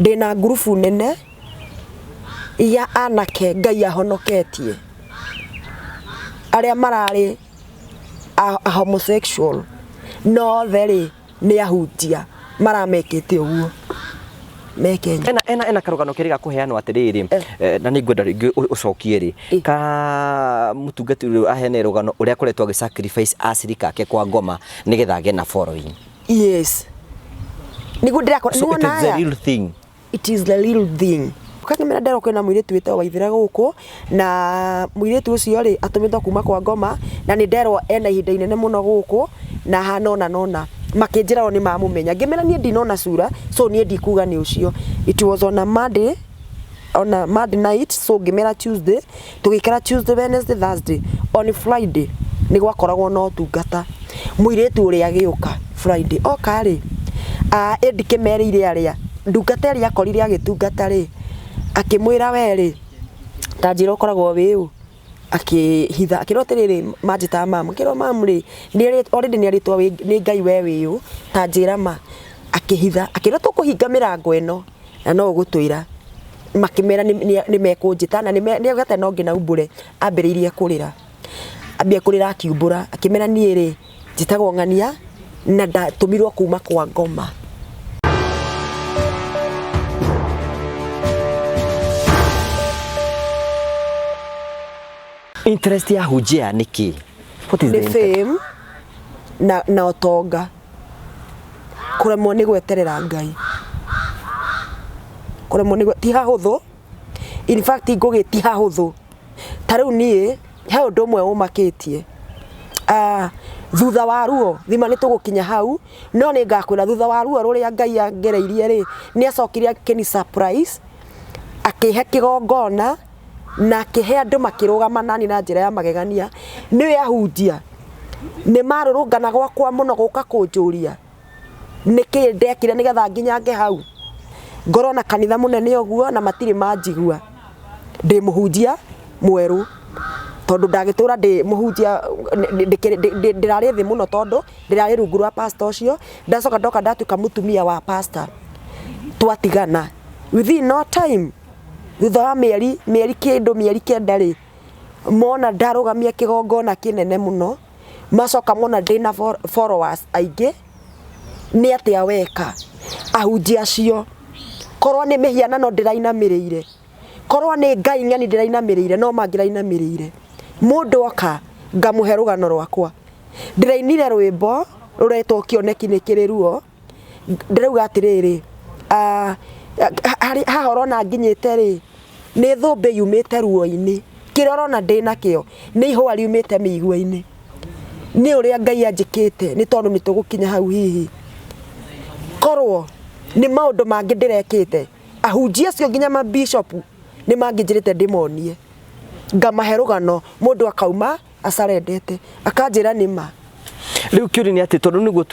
Ndĩna ngurubu nene ya anake Ngai ahonoketie arĩa mararĩ a homosexual no othe rĩ nĩ ahunjia maramekĩte ũguo me Kenya. Ena karũgano kerĩ ga kũheanwo atĩrĩrĩ, na nĩ ngwenda rĩngĩ ũcokie rĩ ka mũtungatĩri ũyũ aheane rũgano ũrĩa akoretwo agĩ sacrifice acirika ake kwa ngoma nĩgetha agĩe na following. Yes, nĩguo ndĩrakora. So it is the real thing. It is the real thing. Kakĩmera nderwo kwĩna mũirĩtu wĩtagwo Waithera gũkũ, na mũirĩtu ũcio rĩ atũmĩtwo kuma kwa ngoma, na nĩ nderwo ena ihinda inene mũno gũkũ na hana ũna na ũna. Makĩnjĩra o nĩ mamũmenya, ngĩmera niĩ ndinona cura, so niĩ ndikuga nĩ ũcio. It was on a Monday, on a Monday night, so ngĩmera Tuesday, tũgĩikara Tuesday, Wednesday, Thursday, on Friday nĩ gwakoragwo na ũtungata. Mũirĩtu ũrĩa agĩũka Friday, oka rĩ, ĩ ndikĩmerĩire arĩa, ndungata ĩrĩa akorire agĩtungata rĩ, akĩmwĩra we rĩ, ta njĩra ũkoragwo wĩ ũ? Akĩhitha, akĩrwo atĩrĩrĩ, manjĩtaga mamu, akĩrwo mamu rĩ, already nĩ erĩtwo nĩ Ngai we wĩ ũ, ta njĩra ma. Akĩhitha, akĩrwo tũkũhinga mĩrango ĩno na no ũgũtwĩra. Makĩmera nĩ mekũnjĩta na nĩ no nginya umbũre, ambĩrĩirie kũrĩra. Ambia kũrĩra akiumbũra, akĩmera niĩ rĩ, njĩtagwo ng'ania na ndatũmirwo kuma kwa ngoma. Interest ya hunjia nĩ kĩ? What is the Nĩ interest? fame na ũtonga, kũremwo nĩ gweterera Ngai, kũremwo nĩ ti hahũthũ. In fact ngũgĩ ti hahũthũ. Ta rĩu niĩ he ũndũ ũmwe ũmakĩtie, thutha wa ruo thima nĩ tũgũkinya hau, no nĩ ngakwĩra thutha wa ruo rũrĩa Ngai angereirie rĩ, nĩ acokire akĩni surprise, akĩhe kĩgongona na akĩhe andũ makĩrũgama nani na njĩra ya magegania. Nĩũĩ ahunjia nĩ marũrũngana gwakwa mũno gũka kũnjũria nĩkĩ ndekire nĩgetha nginyange hau, ngorwo na kanitha mũnene ũguo na matirĩ manjigua ndĩ mũhunjia mwerũ, tondũ ndagĩtũra ndĩ mũhunjia ndĩrarĩ thĩ mũno, tondũ ndĩrarĩ rungu rwa pastor ũcio. Ndacoka ndoka ndatuĩka mũtumia wa pastor, twatigana within no time, thutha wa mĩeri kĩndũ mĩeri 9 rĩ, mona ndarũgamia kĩgongona kĩnene mũno, macoka mona ndĩna followers aingĩ, nĩ atĩa weka? Ahunjia acio, korwo nĩ mĩhianano ndĩrainamĩrĩire, korwo nĩ ngai ng'eni ndĩrainamĩrĩire, no mangĩrainamĩrĩire. Mũndũ oka ngamũhe rũgano rwakwa, ndĩrainire rwĩmbo rũretwo kĩoneki nĩ kĩrĩ ruo. Ndĩrauga atĩrĩrĩ, haha ũrona nginyĩte rĩ, nĩ thũmbĩ yumĩte ruo-inĩ, kĩrĩa ũrona ndĩnakĩo nĩ ihũa riumĩte mĩigua-inĩ, nĩ ũrĩa Ngai anjĩkĩte, nĩ tondũ nĩ tũgũkinya hau hihi. Korwo nĩ maũndũ mangĩ ndĩrekĩte, ahunjia acio nginya mabishop nĩ mangĩnjĩrĩte ndĩmonie, ngamahe rũgano, mũndũ akauma acarendete akanjĩra nĩ ma. Rĩu kĩũria nĩ atĩ tondũ nĩguo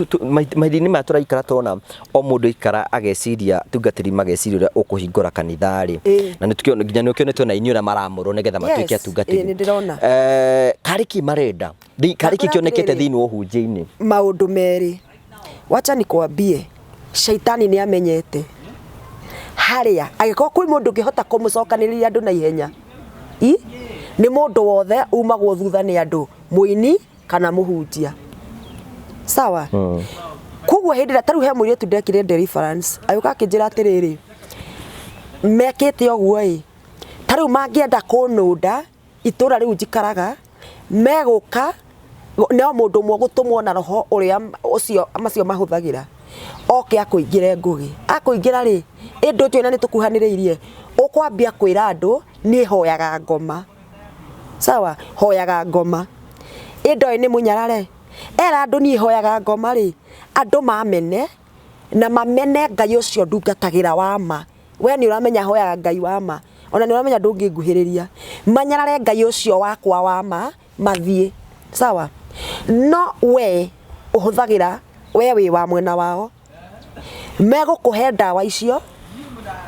mahinda-inĩ maya tũraikara tũrona o mũndũ aikara ageciria, atungatĩri mageciria ũrĩa ũkũhingũra kanitha rĩ, na nĩ tũkĩona nginya nĩ ũkĩonete ona aini ũrĩa maramũrwo nĩgetha matuĩke atungatĩri. Ĩĩ, nĩ ndĩrona. Karĩ kĩ marenda? Karĩ kĩ Ngakora kĩonekete atĩrĩrĩ, thĩinĩ wa ũhunjia-inĩ? Maũndũ merĩ, wacha nikwambie, shaitani nĩ amenyete harĩa angĩkorwo kwĩ mũndũ ũngĩhota kũmũcokanĩrĩria andũ na ihenya, i nĩ mũndũ wothe umagwo thutha nĩ andũ, mũini kana mũhunjia, sawa? Koguo hĩndĩ ĩrĩa tarĩu he mũirĩtu ndekire deliverance, agĩũka akĩnjĩra atĩrĩrĩ, mekĩte ũguo ĩ, tarĩu mangĩenda kũnũnda itũra rĩu njikaraga, megũka no mũndũ ũmwe ũgũtũmwo na roho ũrĩa ũcio macio mahũthagĩra, oke akũingĩre ngũgĩ. Akũingĩra rĩ, ĩ ndũnjũĩ na nĩ tũkuhanĩrĩirie, ũkwambia kwĩra andũ niĩ hoyaga ngoma, sawa, hoyaga ngoma. Ĩ ndoĩ nĩ mũnyarare, era andũ niĩ hoyaga ngoma rĩ, andũ mamene na mamene Ngai ũcio ndungatagĩra wa ma. We nĩ ũramenya hoyaga Ngai wa ma, ona nĩ ũramenya ndũngĩnguhĩrĩria. Manyarare Ngai ũcio wakwa wa ma, mathiĩ, sawa. No we ũhũthagĩra, we wĩ wa mwena wao, megũkũhe ndawa icio,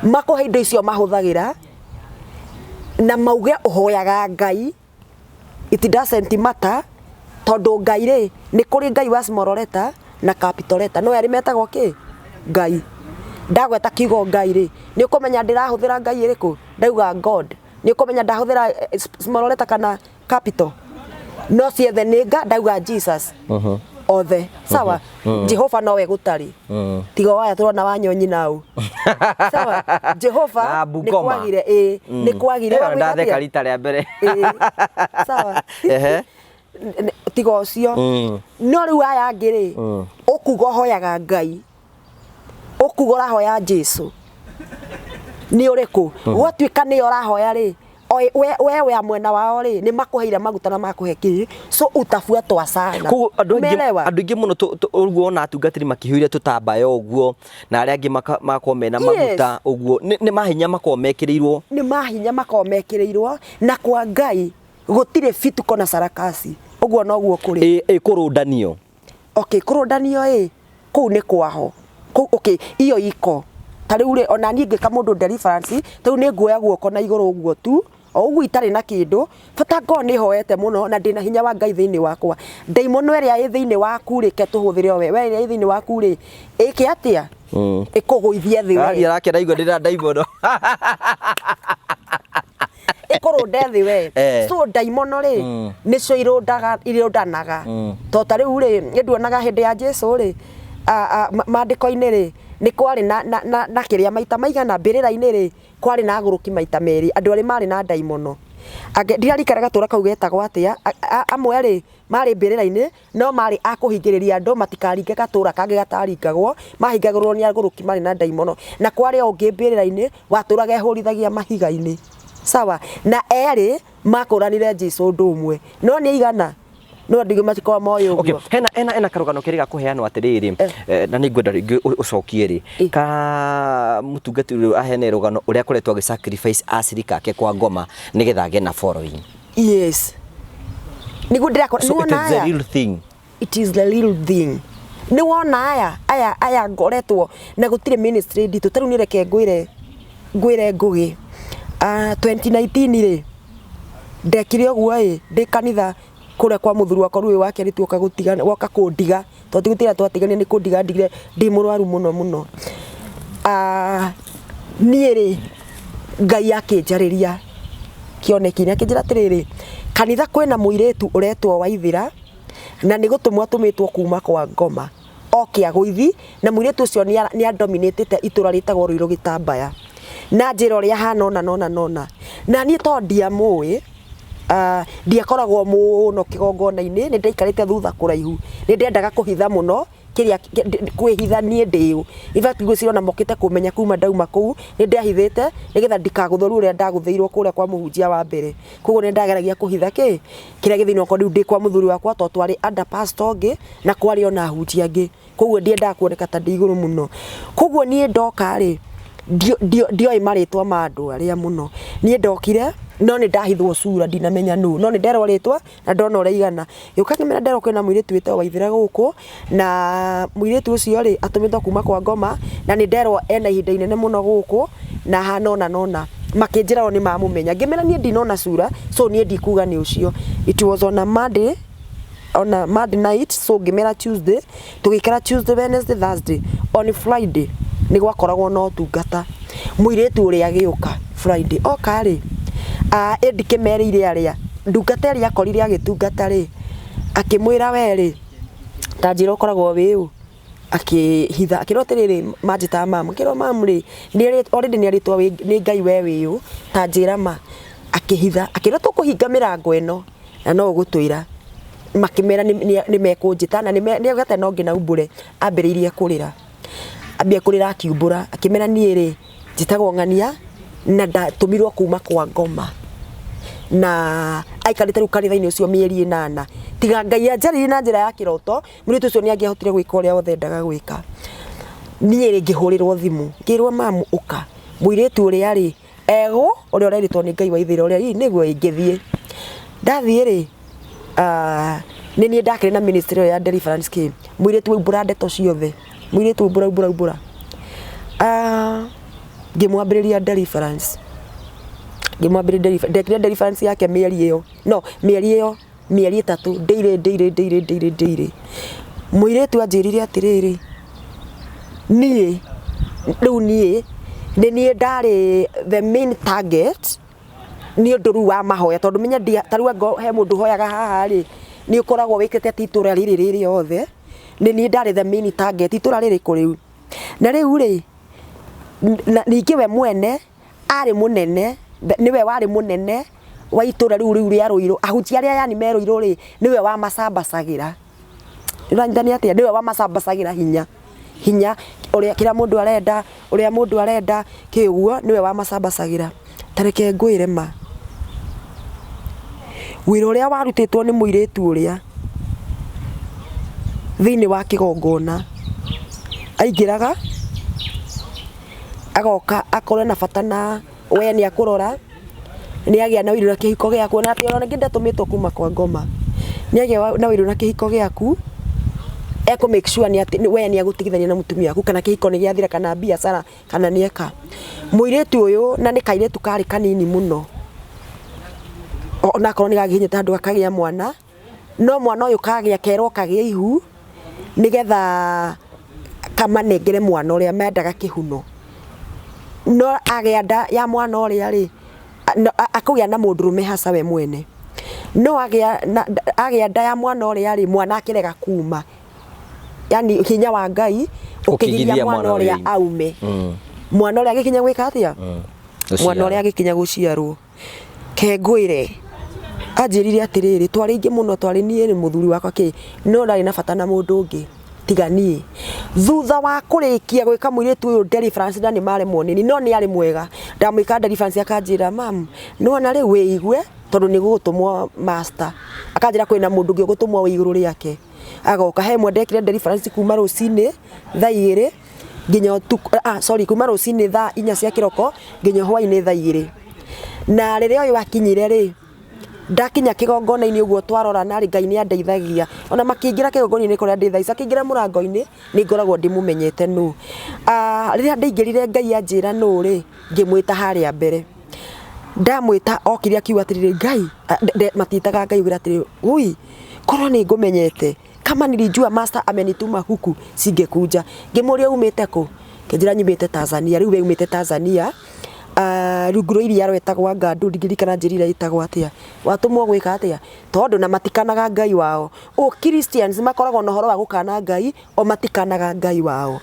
makũhe indo icio mahũthagĩra, na mauge ũhoyaga Ngai. It doesn't matter, tondũ Ngai rĩ, nĩ kũrĩ Ngai wa small letter na capital letter, no erĩ metagwo kĩ? Ngai. Ndagweta kiugo Ngai rĩ, nĩ ũkũmenya ndĩrahũthĩra Ngai ĩrĩkũ? Ndauga God, nĩ ũkũmenya ndahũthĩra small letter kana capital? No ciothe nĩ nga ndauga Jesus othe sawa. Jehova nowe gũtarĩ, tiga waya tũrona wanyonyi nau sawa. Jehova Na nĩ Bungoma. kwagire, ĩ nĩ kwagire. Ĩyo Wagwĩka ndatheka atĩa? rita rĩa mbere. Ĩ, sawa. Tiga ũcio. No rĩu aya angĩ rĩ, ũkuga ũhoyaga Ngai, ũkuga ũrahoya Jesu nĩ ũrĩkũ? Gwatuĩka nĩyo ũrahoya rĩ, we wa mwena wao rĩ, nĩ makũheire maguta na makũhe kĩ, so utafuatwa sana. Koguo andũ aingĩ Umeelewa? Andũ aingĩ mũno ũguo ona atungatĩri makĩhũire tũtambaya ũguo na arĩa angĩ magakorwo mena maguta ũguo nĩ mahinya makoragwo mekĩrĩirwo. Nĩ mahinya makoragwo mekĩrĩirwo, na kwa Ngai gũtirĩ bituko na sarakasi, ũguo noguo kũrĩ. Ĩ kũrũndanio. Okay, kũrũndanio ĩ kũu nĩ kwaho kũu, okay, iyo iko ta rĩu rĩ, ona niĩ ngĩka mũndũ deliverance, ta rĩu nĩ nguoya guoko na igũrũ ũguo tu, o ũguo itarĩ na kĩndũ, bata ngorwo nĩ hoete mũno na ndĩna hinya wa Ngai thĩinĩ wakwa. Ndaimono ĩrĩa ĩ thĩinĩ waku rĩ, ke tũhũthĩre o we, we ĩrĩa ĩ thĩinĩ waku rĩ, ĩke atĩa? Ĩkũgũithie thĩ we. Aria nake ndaigua ndĩna ndaimono. Ĩkũrũnde thĩ we. So ndaimono rĩ, nĩcio irũndaga, irũndanaga. To ta rĩu rĩ, nĩ nduonaga hĩndĩ ya Jesu rĩ, maandĩko-inĩ rĩ, nĩ kwarĩ na kĩrĩa maita maigana mbĩrĩra-inĩ rĩ, kwarĩ na agũrũki maita merĩ, andũ arĩa marĩ na ndaimono. Angĩ ndirarikana gatũra kau getagwo atĩa, amwe rĩ, marĩ mbĩrĩra-inĩ, no marĩ a kũhingĩrĩria andũ matikaringe gatũra kangĩ gataringagwo, mahingagĩrwo nĩ agũrũki marĩ na ndaimono. Na kwarĩ o ũngĩ mbĩrĩra-inĩ, watũraga ehũrithagia mahiga-inĩ. Sawa, na erĩ makũranire Jesu ũndũ ũmwe. No nĩ aigana? No andũ aingĩ matikoragwo moĩ ũguo. Okay, hena karũgano kerĩ ga kũheanwo atĩrĩrĩ, na nĩ ngwenda rĩngĩ ũcokie rĩ, ka mũtungatĩri ũyũ aheane rũgano ũrĩa akoretwo agĩ sacrifice acirika ake kwa ngoma nĩgetha agĩe na following. Yes. Nĩguo ndĩrakora. So it Nĩwona is the aya? real thing. It is the real thing. Nĩ wona aya ngoretwo na gũtirĩ ministry nditũ. Ta rĩu nĩ reke ngwĩre Ngũgĩ. 2019 rĩ, ndekire ũguo ĩ, ndĩ kanitha kũrĩa kwa mũthuri wakwa rĩu ũyũ wa kerĩ tuoka gũtigana, woka kũndiga. Tondũ ti gũtigana twatiganire, nĩ kũndiga andigire ndĩ mũrwaru mũno mũno. Niĩ rĩ, Ngai akĩnjarĩria kĩoneki-inĩ akĩnjĩra atĩrĩrĩ, kanitha kwĩna mũirĩtu ũretwo Waithĩra na nĩ gũtũmwo atũmĩtwo kuma kwa ngoma oke agũithi, na mũirĩtu ũcio nĩ adominatĩte itũra rĩtagwo Rũirũ Gĩtambaya, na njĩra ũrĩa ahana ũna na ũna na ũna. Na niĩ tondũ ndiamũĩ, ndiakoragwo mũno kĩgongona-inĩ, nĩ ndaikarĩte thutha kũraihu, nĩ ndendaga kũhitha mũno kĩrĩa kwĩhitha niĩ ndĩ ũ. In fact ngwĩciria ona mokĩte kũmenya kuma ndauma kũu, nĩ ndehithĩte nĩgetha ndikagũthwo rĩu ũrĩa ndagũthĩirwo kũrĩa kwa mũhunjia wa mbere. Koguo nĩ ndageragia kũhitha kĩ, kĩrĩa gĩ thĩinĩ wakwa rĩu ndĩ kwa mũthuri wakwa tondũ twarĩ under pastor ũngĩ na kwarĩ ona ahunjia angĩ. Koguo ndiendaga kuoneka ta ndĩ igũrũ mũno. Koguo niĩ ndoka rĩ, ndioĩ marĩtwa ma andũ arĩa mũno. Niĩ ndokire no nĩ ndahithwo cura ndinamenya nũ, no nĩ nderwo rĩtwa na ndona ũrĩa aigana. Ngĩũka ngĩmera nderwo kwĩna mũirĩtu wĩtagwo Waithĩra gũkũ, na mũirĩtu ũcio rĩ, atũmĩtwo kuma kwa ngoma, na nĩ nderwo ena ihinda inene mũno gũkũ, na ahana ũna na ũna. Makĩnjĩra o nĩ mamũmenya. Ngĩmera niĩ ndinona cura, so niĩ ndikuga nĩ ũcio. It was on a Monday, on a Monday night, so ngĩmera Tuesday, tũgĩikara Tuesday, Wednesday, Thursday. On Friday nĩ gwakoragwo na ũtungata. Mũirĩtu ũrĩa agĩũka Friday. Oka rĩ, ĩ ndikĩmerĩire arĩa, ndungata ĩrĩa akorire agĩtungata rĩ, akĩmwĩra we rĩ, ta njĩra ũkoragwo wĩ ũ? Akĩhitha, akĩrwo atĩrĩrĩ, manjĩtaga mamu. Akĩrwo mamu rĩ, already nĩ erĩtwo nĩ Ngai we wĩ ũ, ta njĩra ma. Akĩhitha, akĩrwo tũkũhinga mĩrango ĩno na no ũgũtwĩra. Makĩmera nĩ mekũnjĩta na nĩ no nginya umbũre. Ambĩrĩirie kũrĩra. Ambia kũrĩra akiumbũra, akĩmera niĩ rĩ, njĩtagwo ng'ania na ndatũmirwo kuma kwa ngoma. Na aikarĩte rĩu kanitha-inĩ ũcio mĩeri 8. Tiga Ngai anjarĩirie na njĩra ya kĩroto, mũirĩtu ũcio nĩ angĩahotire gwĩka ũrĩa wothe endaga gwĩka. Niĩ rĩ, ngĩhũrĩrwo thimũ, ngĩrwo mamu ũka, mũirĩtu ũrĩa rĩ, egũ ũrĩa ũrerĩtwo nĩ Ngai wa ithĩra ũrĩa ĩ nĩguo ingĩthiĩ. Ndathiĩ rĩ, nĩ niĩ ndakĩrĩ na ministry ĩyo ya deliverance kĩ, mũirĩtu aumbũra ndeto ciothe, mũirĩtu aumbũra aumbũra aumbũra. Ngĩmwambĩrĩria deliverance, ngĩmwambĩrĩria deliverance, ndekire deliverance yake mĩeri ĩyo, no mĩeri ĩyo mĩeri 3 daily daily daily daily daily. Mũirĩtu anjĩrire atĩrĩrĩ, niĩ Rĩu niĩ nĩ niĩ ndarĩ the main target nĩ ũndũ rĩu wa mahoya, tondũ menya ta rĩu angorwo he mũndũ ũhoyaga haha rĩ, nĩ ũkoragwo wĩkĩte atĩ itũra rĩrĩ rĩ rĩothe, nĩ niĩ ndarĩ the main target, itũra rĩrĩkũ rĩu? Na rĩu rĩ, ningĩ we mwene arĩ mũnene, nĩwe warĩ mũnene wa itũra rĩu rĩu rĩa Rũirũ, ahunjia arĩa yani me Rũirũ rĩ, nĩwe wamacambacagĩra. Ũranyita nĩ atĩa? Nĩwe wamacambacagĩra hinya hinya ũrĩa kĩrĩa mũndũ arenda, ũrĩa mũndũ arenda kĩ ũguo, nĩwe wamacambacagĩra. Ta reke ngwĩre ma, wĩra ũrĩa warutĩtwo nĩ mũirĩtu ũrĩa thĩinĩ wa kĩgongona, aingĩraga agoka akorwo ena bata na we nĩ akũrora, nĩ agĩa na ũiru na kĩhiko gĩaku, ona atĩ ona rĩngĩ ndatũmĩtwo kuma kwa ngoma, nĩ agĩa na ũiru na kĩhiko gĩaku, ekũ make sure nĩ atĩ we nĩ agũtigithania na mũtumia waku, kana kĩhiko nĩ gĩathira, kana biacara, kana nĩ eka. Mũirĩtu ũyũ na nĩ kairĩtu karĩ kanini mũno, onakorwo nĩ gagĩkinyĩte handũ gakagĩa mwana, no mwana ũyũ kagĩa kerwo kagĩe ihu, nĩgetha kamanengere mwana ũrĩa mendaga kĩhuno. No agĩa nda ya mwana ũrĩa rĩ, akũgĩa na mũndũrũme haca we mwene. No agĩa nda ya mwana ũrĩa rĩ, mwana akĩrega kuma. Yani hinya wa Ngai ũkĩgiria mwana ũrĩa aume. Mwana ũrĩa agĩkinya gwĩka atĩa? Mwana ũrĩa agĩkinya gũciarwo. Ke ngwĩre, anjĩrire atĩrĩrĩ, twarĩ aingĩ mũno, twarĩ niĩ nĩ mũthuri wakwa kĩ, no ndarĩ na bata na mũndũ ũngĩ tiga niĩ. Thutha wa kũrĩkia gwĩka mũirĩtu ũyũ deliverance na nĩ maremwo nĩ niĩ, no nĩ arĩ mwega, ndamwĩka deliverance akanjĩra, mam, nĩ wona rĩu wĩigue tondũ nĩ gũgũtũmwo master. Akanjĩra kwĩna mũndũ ũngĩ ũgũtũmwo wĩ igũrũ rĩake. Agoka, he ĩmwe ndekire deliverance kuma rũcinĩ thaa igĩrĩ nginya ũtukũ, ah sorry, kuma rũcinĩ thaa inya cia kĩroko nginya hwainĩ thaa igĩrĩ. Na rĩrĩa ũyũ akinyire rĩ, ndakinya kĩgongona-inĩ ũguo twarorana rĩ, Ngai nĩ andeithagia. Ona makĩingĩra kĩgongona-inĩ kũrĩa ndĩ thaa ici, akĩingĩra mũrango-inĩ nĩ ngoragwo ndĩmũmenyete nũ. Rĩrĩa ndaingĩrire Ngai anjĩra nũ rĩ, ngĩmwĩta harĩa mbere. Ndamwĩta okire akiuga atĩrĩrĩ, Ngai, matiĩtaga Ngai, augire atĩrĩrĩ, wũi, korwo nĩ ngũmenyete kama nilijua master amenituma huku singekuja. Ngĩmũria umĩte kũ? Akĩnjĩra nyumĩte Tanzania. Rĩu we umĩte Tanzania, rungu rwa iria rwetagwo Ngandu, ndingĩririkana njĩrire ĩtagwo atĩa. Watũmwo gwĩka atĩa? Tondũ na matikanaga Ngai wao. O Christians makoragwo na ũhoro wa gũkana Ngai, o matikanaga Ngai wao.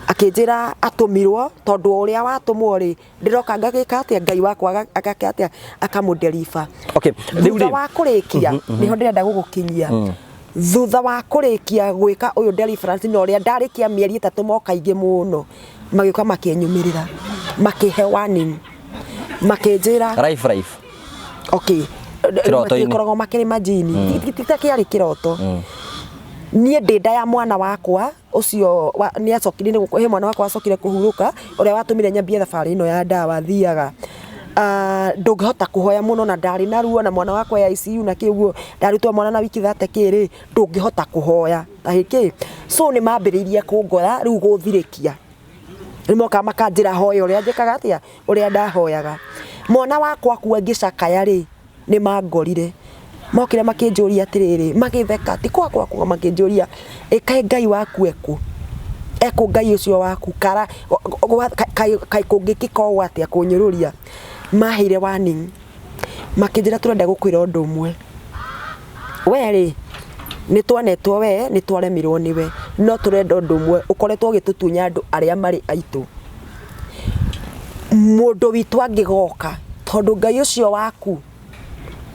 Akĩnjĩra atũmirwo tondũ o ũrĩa watũmwo rĩ, ndĩroka ngagĩka atĩa Ngai wakwa agaka atĩa akamũdeliver. Okay, rĩu Thutha rĩ wa kũrĩkia nĩho ndĩrenda gũgũkinyia. Thutha wa kũrĩkia gwĩka ũyũ deliverance na ũrĩa ndarĩkia mĩeri 3 moka aingĩ mũno magĩũka makĩnyumĩrĩra makĩhe warning makĩnjĩra life life okay Kĩroto-inĩ. Matigĩkoragwo makĩrĩ majini ti ta kĩarĩ kĩroto. Niĩ ndĩ nda ya mwana wakwa ũcio nĩ acokire he mwana wakwa wacokire kũhurũka ũrĩa watũmire nyambie thabarĩ ĩno ya ndawa thiaga. Ndũngĩhota kũhoya mũno na ndarĩ na ruo na mwana wakwa e ICU na kĩ ũguo ndarutwo mwana na wiki thate kĩ rĩ, ndũngĩhota kũhoya ta kĩ. So nĩ mambĩrĩirie kũngora rĩu gũthirĩkia. Nĩ mokaga makanjĩra hoya ũrĩa njĩkaga atĩa, ũrĩa ndahoyaga. Mwana wakwa akua ngĩcakaya rĩ, nĩ mangorire. Mokire makĩnjũria atĩrĩrĩ, magĩtheka, ti kwakwa kwa makĩnjũria, ĩ kaĩ Ngai waku ekũ? Ekũ Ngai ũcio waku? Kara kaĩ kũngĩkĩka ũũ atĩa kũnyũrũria? Maheire warning, makĩnjĩra tũrenda gũkwĩra ũndũ ũmwe. We rĩ, nĩ twanetwo we, nĩ twaremirwo nĩwe, no tũrenda ũndũ ũmwe, ũkoretwo ũgĩtũtunya andũ arĩa marĩ aitũ. Mũndũ witũ angĩgoka, tondũ Ngai ũcio waku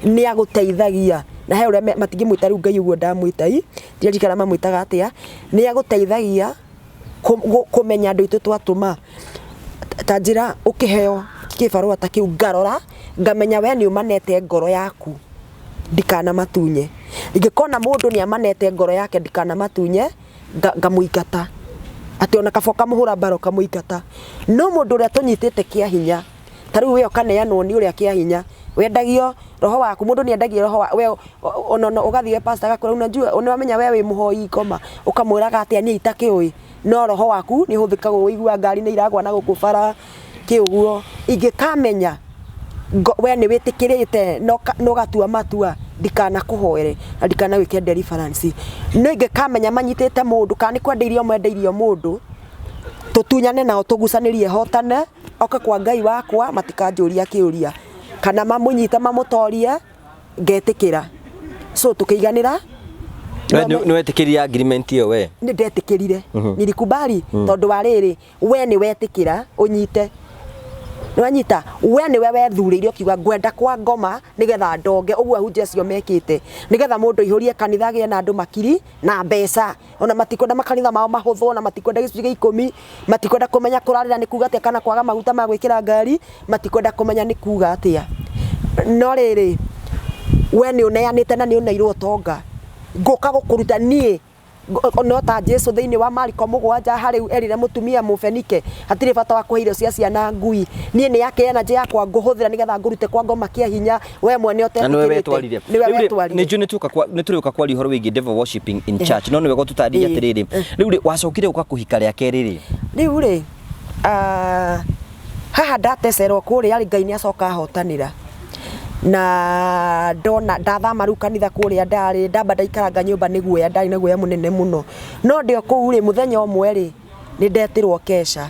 nĩ agũteithagia, na he ũrĩa matingĩmwĩta rĩu Ngai ũguo ndamwĩta ĩ, ndiririkana mamwĩtaga atĩa, nĩ agũteithagia kũmenya andũ aitũ twatũma. Ta njĩra ũkĩheo kĩbarũa ta kĩu ngarora, ngamenya we nĩ ũmanete ngoro yaku, ndikanamatunye. Ingĩkona mũndũ nĩ amanete ngoro yake ndikanamatunye, ngamũingata. Atĩ ona kaba ũkamũhũra mbara ũkamũingata. No mũndũ ũrĩa tũnyitĩte kĩa hinya, ta rĩu we ũkaneanwo nĩ ũrĩa kĩa hinya, wendagio roho waku, mũndũ nĩ endagio roho wa, we ona ũgathiĩ we pastor agakwĩra unajua nĩ wamenya we wĩ mũhoi ngoma, ũkamwĩraga atĩa niĩ itakĩũĩ, no roho waku nĩ ũhũthĩkaga ũiguaga ngari nĩ iragwa na gũkũ bara kĩ ũguo. Ingĩkamenya we nĩ wĩtĩkĩrĩte na ũgatua matua ndikanakũhoere na ndikanagwĩke deliverance. No ingĩkamenya manyitĩte mũndũ kana nĩ kwenda irio mendeirio mũndũ, Tũtunyane nao tũgucanĩrie hotane, oke kwa Ngai wakwa matikanjũria kĩũria. Kana mamũnyite mamũtorie ngetĩkĩra. So tũkĩiganĩra. We nĩ wetĩkĩrire agreement ĩyo we? Nĩ ndetĩkĩrire. Nilikubali tondũ wa rĩrĩ, we nĩ wetĩkĩra ũnyite. Nĩwanyita, we nĩwe wethurĩire ũkiuga ngwenda kwa ngoma nĩgetha ndonge, ũguo ahunjia acio mekĩte, nĩgetha mũndũ aihũrie kanitha agĩe na andũ makiri na mbeca, ona matikwenda makanitha mao mahũthwo, na matikwenda gĩcunjĩ gĩa ikũmi, matikwenda kũmenya kũrarĩra nĩ kuga atĩa kana kwaga maguta ma gwĩkĩra ngari, matikwenda kũmenya nĩ kuga atĩa. No rĩrĩ, we nĩ ũneanĩte na nĩ ũneirwo ũtonga, ngũka gũkũruta niĩ no ta Jesu thĩinĩ wa Mariko 7 harĩ erire mũtumia mũfenike hatirĩ bata wa kũhe irio cia ciana ngui, niĩ nĩ yake energy yakwa ngũhũthĩra nĩgetha ngũrute kwa ngoma kĩa hinya, we mwene Na nĩwe ũtetĩkĩrĩte. Wetwarire. Nĩwe Rĩu rĩ, wetwarire. Nĩ njũĩ nĩ tũrĩũka kwaria ũhoro wĩgiĩ devil worshiping in church, no nĩ wega ũtũtarĩrie atĩrĩrĩ, rĩu rĩ, wacokire ũka kũhika rĩa kerĩ rĩ? Rĩu rĩ, haha ndatecerwo kũrĩa rĩ, Ngai nĩ acoka ahotanĩra na ndona ndathama rĩu kanitha kũrĩa ndarĩ, ndamba ndaikaranga nyũmba nĩ guoya, ndarĩ na guoya mũnene mũno, no ndĩ o kũu rĩ, mũthenya ũmwe rĩ, nĩ ndetĩrwo kesha,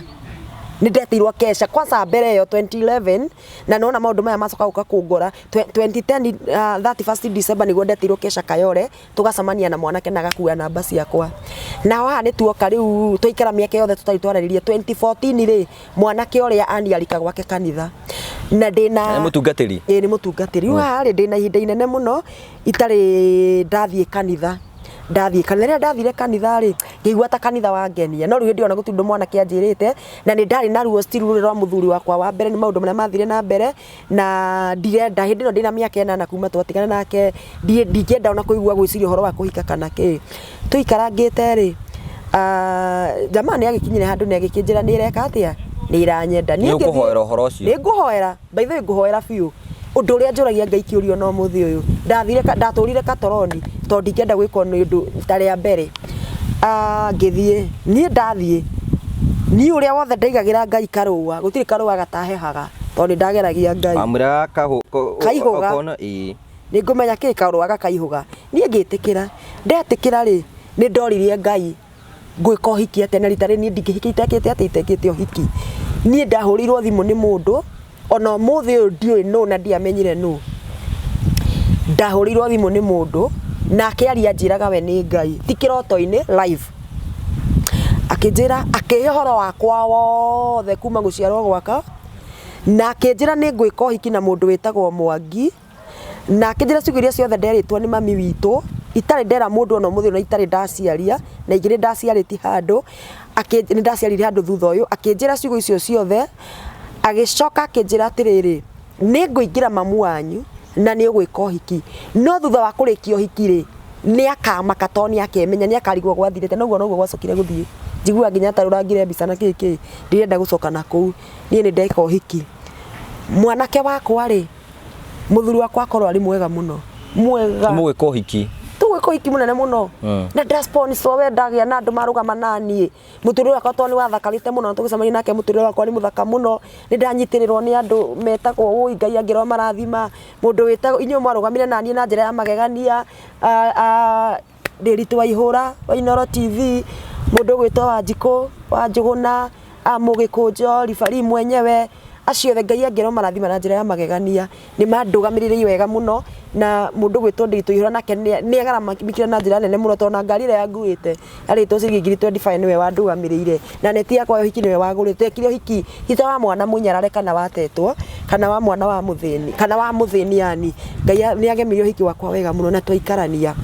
nĩ ndetĩirwo kesha kwanza mbere ĩyo 2011, na nona maũndũ maya macoka gũka kũngora 2010, 31st December nĩguo ndetĩirwo kesha Kayore, tũgacemania na mwanake na agakua namba ciakwa. Na haha nĩ tuoka rĩu twaikara mĩaka yothe tũtarĩ twararĩria. 2014 rĩ, mwanake ũrĩa aniarika gwake kanitha na ndĩna Nĩ mũtungatĩri? Ĩĩ, nĩ mũtungatĩri. Rĩu haha rĩ, ndĩna ihinda inene mũno itarĩ ndathiĩ kanitha. Ndathiĩ kanitha, rĩrĩa ndathire kanitha rĩ, ngĩigua ta kanitha wangenia, no rĩu hĩndĩ ĩyo ona gũtirĩ ũndũ mwanake anjĩrĩte, na nĩ ndarĩ na ruo still rũrĩ rwa mũthuri wakwa wa mbere nĩ maũndũ marĩa mathire na mbere, na ndirenda hĩndĩ ĩno ndĩna mĩaka 8 kuma twatigana nake, ndingĩenda ona kũigua gwĩciria ũhoro wa kũhika kana kĩ. Tũikarangĩte rĩ, jamaa nĩ agĩkinyire handũ nĩ agĩkĩnjĩra nĩ ĩreka atĩa, nĩ ĩranyenda. Nĩ ũkũhoera ũhoro ũcio? Nĩ ngũhoera, by the way ngũhoera biũ. Ũndũ ũrĩa njũragia Ngai kĩũria ona ũmũthĩ ũyũ, ndathire, ndatũrire katoroni tondũ ndingĩenda gwĩkwo nĩ ũndũ ta rĩa mbere. Ngĩthiĩ, niĩ ndathiĩ, niĩ ũrĩa wothe ndaigagĩra Ngai karũa, gũtirĩ karũa gatahehaga tondũ nĩ ndageragia Ngai. Wamwĩraga Kaihũga. Ũkona, ĩĩ. Nĩ ngũmenya kĩ karũa gakaihũga. Niĩ ngĩtĩkĩra, ndetĩkĩra rĩ, nĩ ndoririe Ngai ngwĩka ũhiki atĩa, na rita rĩrĩ niĩ ndingĩhika itekĩte atĩa, itekĩte ũhiki. Niĩ ndahũrĩirwo thimũ nĩ mũndũ, ona ũmũthĩ ũyũ ndiũĩ nũ na ndiamenyire nũ. Ndahũrĩirwo thimũ nĩ mũndũ, na akĩaria anjĩraga we nĩ Ngai, ti kĩroto-inĩ, live. Akĩnjĩra, akĩhe ũhoro wakwa wothe kuma gũciarwo gwakwa, na akĩnjĩra nĩ ngwĩka ũhiki na mũndũ wĩtagwo Mwangi, na akĩnjĩra ciugo iria ciothe nderĩtwo nĩ mami witũ, itarĩ ndera mũndũ ona ũmũthĩ ũyũ na itarĩ ndaciaria, na ingĩ nĩ ndaciarĩtie handũ, nĩ ndaciaririe handũ thutha ũyũ, akĩnjĩra ciugo icio ciothe, agĩcoka akĩnjĩra atĩrĩrĩ, nĩ ngũingĩra mamu wanyu na nĩ ũgwĩka ũhiki, no thutha wa kũrĩkia ũhiki rĩ, nĩ akamaka tondũ nĩ akemenya, nĩ akarigwo gwathirĩte, na ũguo noguo gwacokire gũthiĩ. Njiguaga nginya ta rũrangire mbica na kĩ kĩ, ndirenda gũcoka na kũu, niĩ nĩ ndeka ũhiki. Mwanake wakwa rĩ, mũthuri wakwa akorwo arĩ mwega mũno, mwega. Mũgwĩka ũhiki? Tũgwĩka ũhiki mũnene mũno. Na nda sponsor we, ndagĩa na andũ marũgama naniĩ. Mũtũrĩre wakwa tondũ nĩ wathakarĩte mũno, na tũgĩcemania nake mũtũrĩre wakwa nĩ mũthaka mũno, nĩ ndanyitĩrĩrwo nĩ andũ metagwo ũi Ngai angĩrwo marathima, mũndũ wĩtagwo, inyuĩ mwarũgamire naniĩ na njĩra ya magegania, Ndĩritũ wa Ihũra wa Inooro TV, mũndũ ũgwĩtwo Wanjikũ wa Njũgũna, Mũgĩkũnjo, referee mwenyewe, acio othe Ngai angĩrwo marathima na njĩra ya magegania, nĩ mandũgamĩrĩire wega mũno, na mũndũ ũgwĩtwo Ndĩritũ Ihũra nake nĩ agaramikire na njĩra nene mũno, tondũ ona ngari ĩrĩa yanguĩte yarĩtwo ciringi ngiri 25 nĩwe wandũgamĩrĩire, na neti yakwa ya ũhiki nĩwe wagũrĩte, twekire ũhiki ti ta wa mwana mũnyarare kana watetwo, kana wa mwana wa mũthĩni, kana wa mũthĩni yani, Ngai nĩ agemirie ũhiki wakwa wega mũno na twaikarania,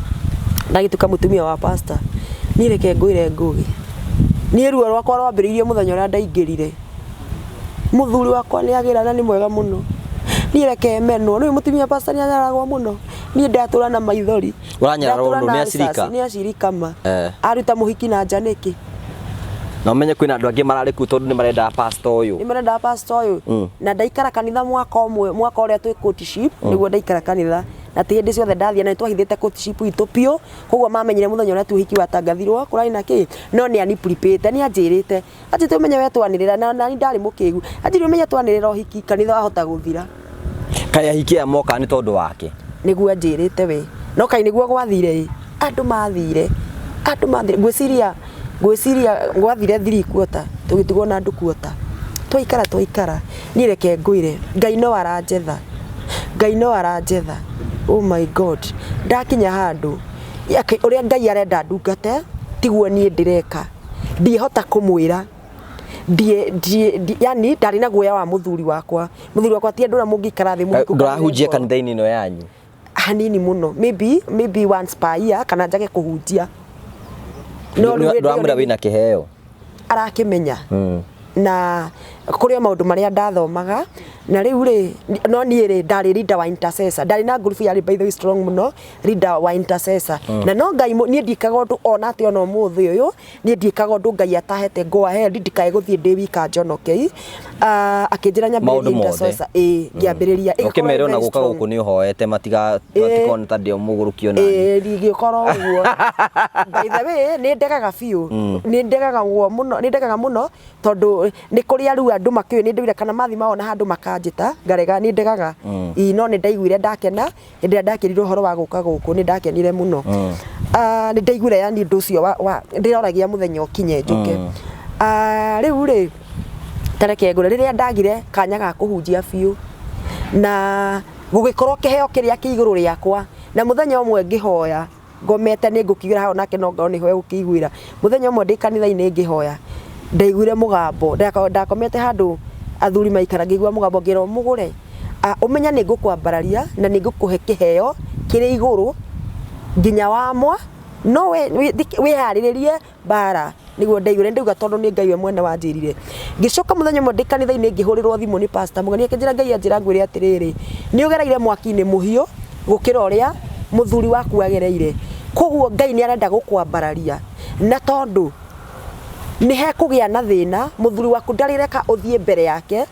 ndagĩtuĩka mũtumia wa pastor. Niĩ reke ngwĩre Ngũgĩ, niĩ ruo rwakwa rwambĩrĩirie mũthenya ũrĩa ndaingĩrire. Mũthuri wakwa nĩ agĩra na nĩ mwega mũno, niĩ reke menwo, nĩ ũĩ mũtumia pastor nĩ anyararagwo mũno, niĩ ndatũra na maithori. Ũranyararwo Ndatũra nũ? na Nĩ ulcers, acirika? Nĩ acirika ma. Aruta mũhiki na nja nĩkĩ? Na ũmenye kwĩna andũ angĩ mararĩ kũu tondũ nĩ marendaga pastor ũyũ. Nĩ marendaga pastor ũyũ. Na ndaikara kanitha mwaka ũmwe, mwaka ũrĩa twĩ courtship, nĩguo ndaikara kanitha. Na ti hĩndĩ ciothe ndathiĩ, na nĩ twahithĩte courtship itũ biũ, koguo mamenyire mũthenya ũrĩa tu ũhiki watangathirwo, kũrarĩ na kĩ? No nĩ anipuripĩte, nĩ anjĩrĩte, anjĩrĩte ũmenye we twanĩrĩra, na nani ndarĩ mũkĩgu, anjĩrire ũmenye twanĩrĩra ũhiki, kanitha wahota gũthira. Kaĩ ahiki aya mokaga nĩ tondũ wake? Nĩguo anjĩrĩte we. No kaĩ nĩguo gwathire ĩ, andũ mathire, andũ mathire, ngwĩciria Ngwĩciria gwathire 3/4, tũgĩtigwo na andũ quarter. Twaikara twaikara, niĩ reke ngwĩre, Ngai no aranjetha, Ngai no aranjetha. Oh my God, ndakinya handũ ũrĩa Ngai arenda ndungate tiguo niĩ ndĩreka, ndiĩhota kũmwĩra. Yani ndarĩ na guoya wa mũthuri wakwa. Mũthuri wakwa ti andũ ũrĩa mũngĩikara thĩ mũhingũkanĩre Ndũrahunjia ngoro. Kanitha-inĩ ĩno yanyu? Hanini mũno, maybe once per year, kana njage kũhunjia. No rĩu hĩndĩ ĩyo Ndũramwĩra wĩna kĩheo? Arakĩmenya na kũrĩ o maũndũ marĩa ndathomaga na rĩu rĩ, no niĩ rĩ, ndarĩ leader wa intercessor, ndarĩ na group yarĩ, by the way, strong mũno, leader wa intercessor. Na no Ngai niĩ ndiĩkaga ũndũ ona atĩ ona ũmũthĩ ũyũ niĩ ndiĩkaga ũndũ Ngai atahete go ahead, ndikae gũthiĩ ndĩ wika njonoke. Akĩnjĩra nyambĩrĩrie Maũndũ mothe. intercessor, ĩĩ, ngĩambĩrĩria. Ĩgĩkorwo Ũkĩmere ĩ ona very gũka strong. gũkũ nĩ ũhoete matikone ta ndĩ o mũgũrũki ona niĩ. Ĩĩ, ndingĩkorwo ũguo. By the way, nĩ ndegaga biũ, nĩ ndegaga ũguo mũno, nĩ ndegaga mũno, tondũ nĩ kũrĩ rĩu andũ makĩũĩ nĩ ndĩire kana mathi mawona handũ makanjĩta ngarega, nĩ ndegaga. Ĩĩ, no nĩ ndaiguire ndakena hĩndĩ ĩrĩa ndakĩrirwo ũhoro wa gũka gũkũ, nĩ ndakenire mũno. Ah, nĩ ndaiguire yani ũndũ ũcio wa ndĩroragia mũthenya ũkinye njũke. Ah, rĩu rĩ, tareke ngũre, rĩrĩa ndagire kanya ga kũhunjia biũ na gũgĩkorwo kĩheo kĩrĩa kĩ igũrũ rĩakwa, na mũthenya ũmwe ngĩhoya ngomete, nĩ ngũkiugĩra hau nake no ngorwo nĩho egũkĩiguĩra. Mũthenya ũmwe ndĩ kanitha-inĩ ngĩhoya, ndaiguire mũgambo. Ndakomete handũ athuri maikara, ngĩigua mũgambo ngĩrwo, "Mũgũre, ũmenye nĩ ngũkwambararia na nĩ ngũkũhe kĩheo kĩrĩ igũrũ nginya wamwa, no we wĩharĩrĩrie mbara." Nĩguo ndaiguire, ndauga tondũ nĩ Ngai we mwene wanjĩrire. Ngĩcoka mũthenya ũmwe ndĩ kanitha-inĩ, ngĩhũrĩrwo thimũ nĩ pastor mũgeni, akĩnjĩra Ngai anjĩra ngwĩre atĩrĩrĩ, nĩ ũgereire mwaki-inĩ mũhiũ gũkĩra ũrĩa mũthuri waku agereire, koguo Ngai nĩ arenda gũkwambararia, na tondũ nĩ hekũgĩa na thĩna, mũthuri waku ndarĩreka ũthiĩ mbere yake,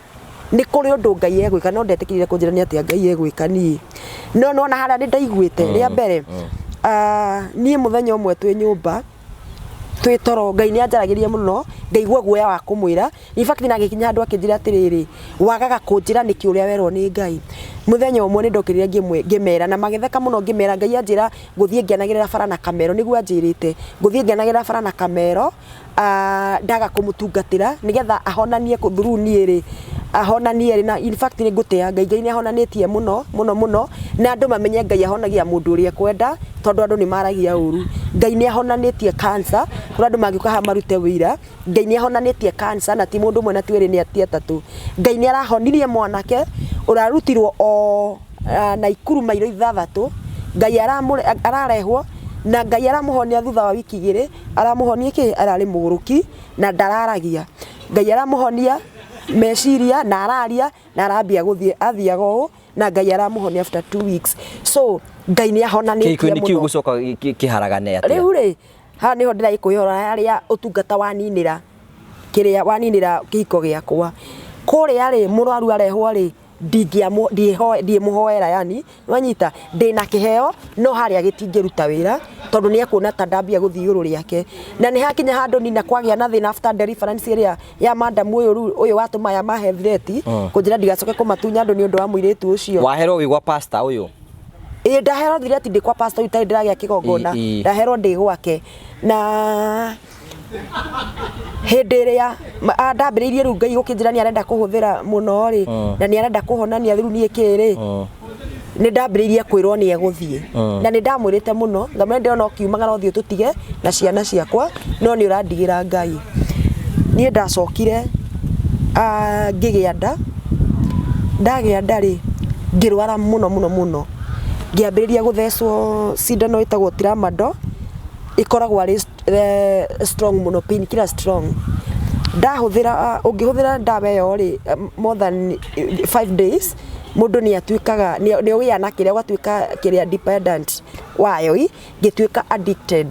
nĩ kũrĩ ũndũ Ngai egwĩka. No ndetĩkĩrire kũnjĩra nĩ atĩa Ngai egwĩka niĩ, no nona harĩa nĩ ndaiguĩte rĩa mbere. Ah, niĩ mũthenya ũmwe twĩ nyũmba twĩ toro, Ngai nĩ anjaragĩria mũno, ngaigua guoya wa kũmwĩra. In fact, na agĩkinya handũ akĩnjĩra atĩrĩrĩ, "Wagaga kũnjĩra nĩkĩ ũrĩa werwo nĩ Ngai?" Mũthenya ũmwe nĩ ndokĩrire ngĩmera na magĩtheka mũno, ngĩmera Ngai anjĩra ngũthiĩ ngĩanagĩrĩra bara na kamero, nĩguo anjĩrĩte ngũthiĩ ngĩanagĩrĩra bara na kamero. Ah, ndaga kũmũtungatĩra nĩgetha ahonanie through niĩ rĩ, ahonanie rĩ. Na in fact nĩ ngũtĩa Ngai, Ngai nĩ ahonanĩtie mũno mũno mũno, na andũ mamenye Ngai ahonagia mũndũ ũrĩa ekwenda, tondũ andũ nĩ maragia ũru. Ngai nĩ ahonanĩtie cancer, kũrĩ andũ mangĩũka haha marute wĩira. Ngai nĩ ahonanĩtie cancer, na ti mũndũ ũmwe na ti erĩ, nĩ ti atatũ. Ngai nĩ arahonirie mwanake ũrarutirwo o Naikuru mairo 6, Ngai ararehwo na Ngai aramũhonia thutha wa wiki 2. Aramũhonia kĩ ararĩ mũgũrũki na ndararagia, Ngai aramũhonia meciria na araria na arambia gũthiĩ, athiaga ũũ, na Ngai aramũhonia after 2 weeks. So Ngai nĩ ahonanĩtie Kĩhiko-inĩ kĩu mũno. gũcoka kĩharagane atĩa? Rĩu rĩ, haha nĩho ndĩragĩkwĩra harĩa ũtungata waninĩra, kĩrĩa waninĩra kĩhiko gĩakwa. Kũrĩa rĩ, mũrwaru arehwo rĩ, ndiĩmũhoera, yani wanyita ndĩna kĩheo, no harĩa gĩtingĩruta wĩra, tondũ nĩ ekuona ta ndambia gũthiĩ igũrũ rĩake. Na nĩ hakinya handũ nina kwagĩa na thĩna after deliverance ĩrĩa ya madam ũyũ, rĩu ũyũ watũma aya mahe threat kũnjĩra ndigacoke kũmatunya andũ nĩ ũndũ wa mũirĩtu ũcio. Waherwo wĩ gwa pastor ũyũ? Ĩĩ, ndaherwo threat ndĩ kwa pastor ũyũ, itarĩ ndĩragĩa kĩgongona. Ndaherwo ndĩ gwake, na hĩndĩ ĩrĩa ndambĩrĩirie rĩu Ngai gũkĩnjĩra nĩ arenda kũhũthĩra mũno rĩ, na nĩ arenda kũhonania rĩu niĩ kĩ rĩ, nĩ ndambĩrĩirie kwĩrwo nĩ egũthiĩ. Na nĩ ndamwĩrĩte mũno, ngamwĩra ndĩrona ũkiumagara ũthiĩ ũtũtige na ciana ciakwa, no nĩ ũrandigĩra Ngai. Niĩ ndacokire ngĩgĩa nda. Ndagĩa nda rĩ, ngĩrwara mũno mũno mũno, ngĩambĩrĩria gũthecwo cindano ĩtagwo tramadol, ĩkoragwo arĩ strong mũno, pain killer strong. Ndahũthĩra, ũngĩhũthĩra ndawa ĩyo rĩ more than 5 days, mũndũ nĩ atuĩkaga nĩ ũgĩaga na kĩrĩa, ũgatuĩka kĩrĩa dependent wayo i, ngĩtuĩka addicted.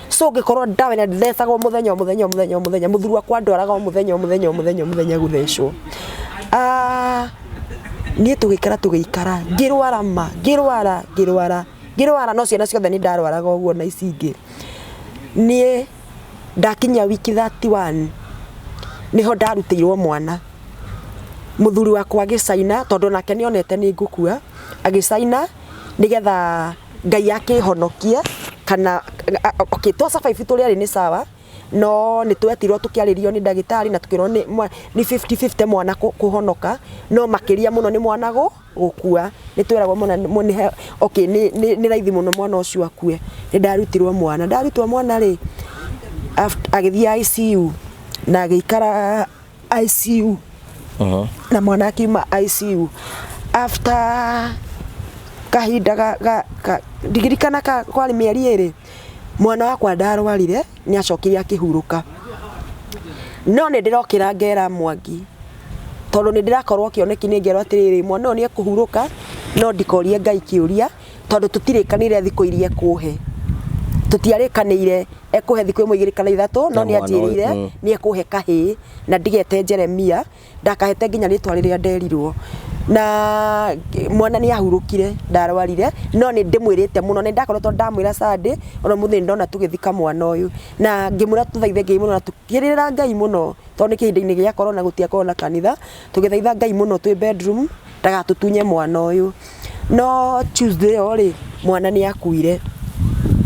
So ngĩkorwo ndawa ĩrĩa thecagwo mũthenya o mũthenya o mũthenya o mũthenya. Mũthuri wakwa ndwaraga o mũthenya o mũthenya o mũthenya o mũthenya gũthecwo. Ah, niĩ tũgĩikara tũgĩikara, ngĩrwara ma ngĩrwara ngĩrwara ngĩrwara, no ciana ciothe nĩ ndarwaraga ũguo na ici ingĩ. Niĩ ndakinyia wiki 31 nĩho ndarutĩirwo mwana. Mũthuri wakwa agĩcaina, tondũ nake nĩ onete nĩ ngũkua, agĩcaina nĩgetha Ngai akĩhonokie kana okay, twa survive tũrĩ erĩ nĩ sawa. No nĩ twetirwo tũkĩarĩrio nĩ ndagĩtarĩ na tũkĩrwo nĩ 50-50 mwana kũhonoka, no makĩria mũno nĩ mwana gũkua. Nĩ tweragwo mwana okay, nĩ raithi mũno mwana ũcio akue. Nĩ ndarutirwo mwana, ndarutwo mwana rĩ, agĩthiĩ ICU na agĩikara ICU na mwana akiuma ICU after kahinda ga ndigirikana ka kwarĩ mĩeri 2. Mwana wakwa ndarwarire, nĩ acokire akĩhurũka, no nĩ ndĩrokĩra ngera Mwangi, tondũ nĩ ndĩrakorwo kĩoneki nĩ ngerwo atĩrĩrĩ, mwana ũyũ nĩ ekũhurũka, no ndikorie Ngai kĩũria, tondũ tũtirĩkanĩire thikũ iria ekũhe, tũtiarĩkanĩire ekũhe thikũ 1, 2 kana 3, no Na nĩ mwana ũyũ, anjĩrĩire nĩ ekũhe kahĩĩ na ndigete Jeremia, ndakahete nginya rĩtwa rĩrĩa nderirwo. Na mwana nĩ ahurũkire, ndarwarire, no nĩ ndĩmwĩrĩte mũno, nĩ ndakoretwo ndamwĩra Sunday, ona mũthĩ ndona tũgĩthika mwana ũyũ, na ngĩmwĩra tũthaithe Ngai mũno na tũkĩrĩra Ngai mũno, tondũ nĩ kĩhinda-inĩ gĩa corona, gũtiakorwo na kanitha, tũgĩthaitha Ngai mũno twĩ bedroom ndagatũtunye mwana ũyũ. No Tuesday ĩyo rĩ, mwana nĩ akuire.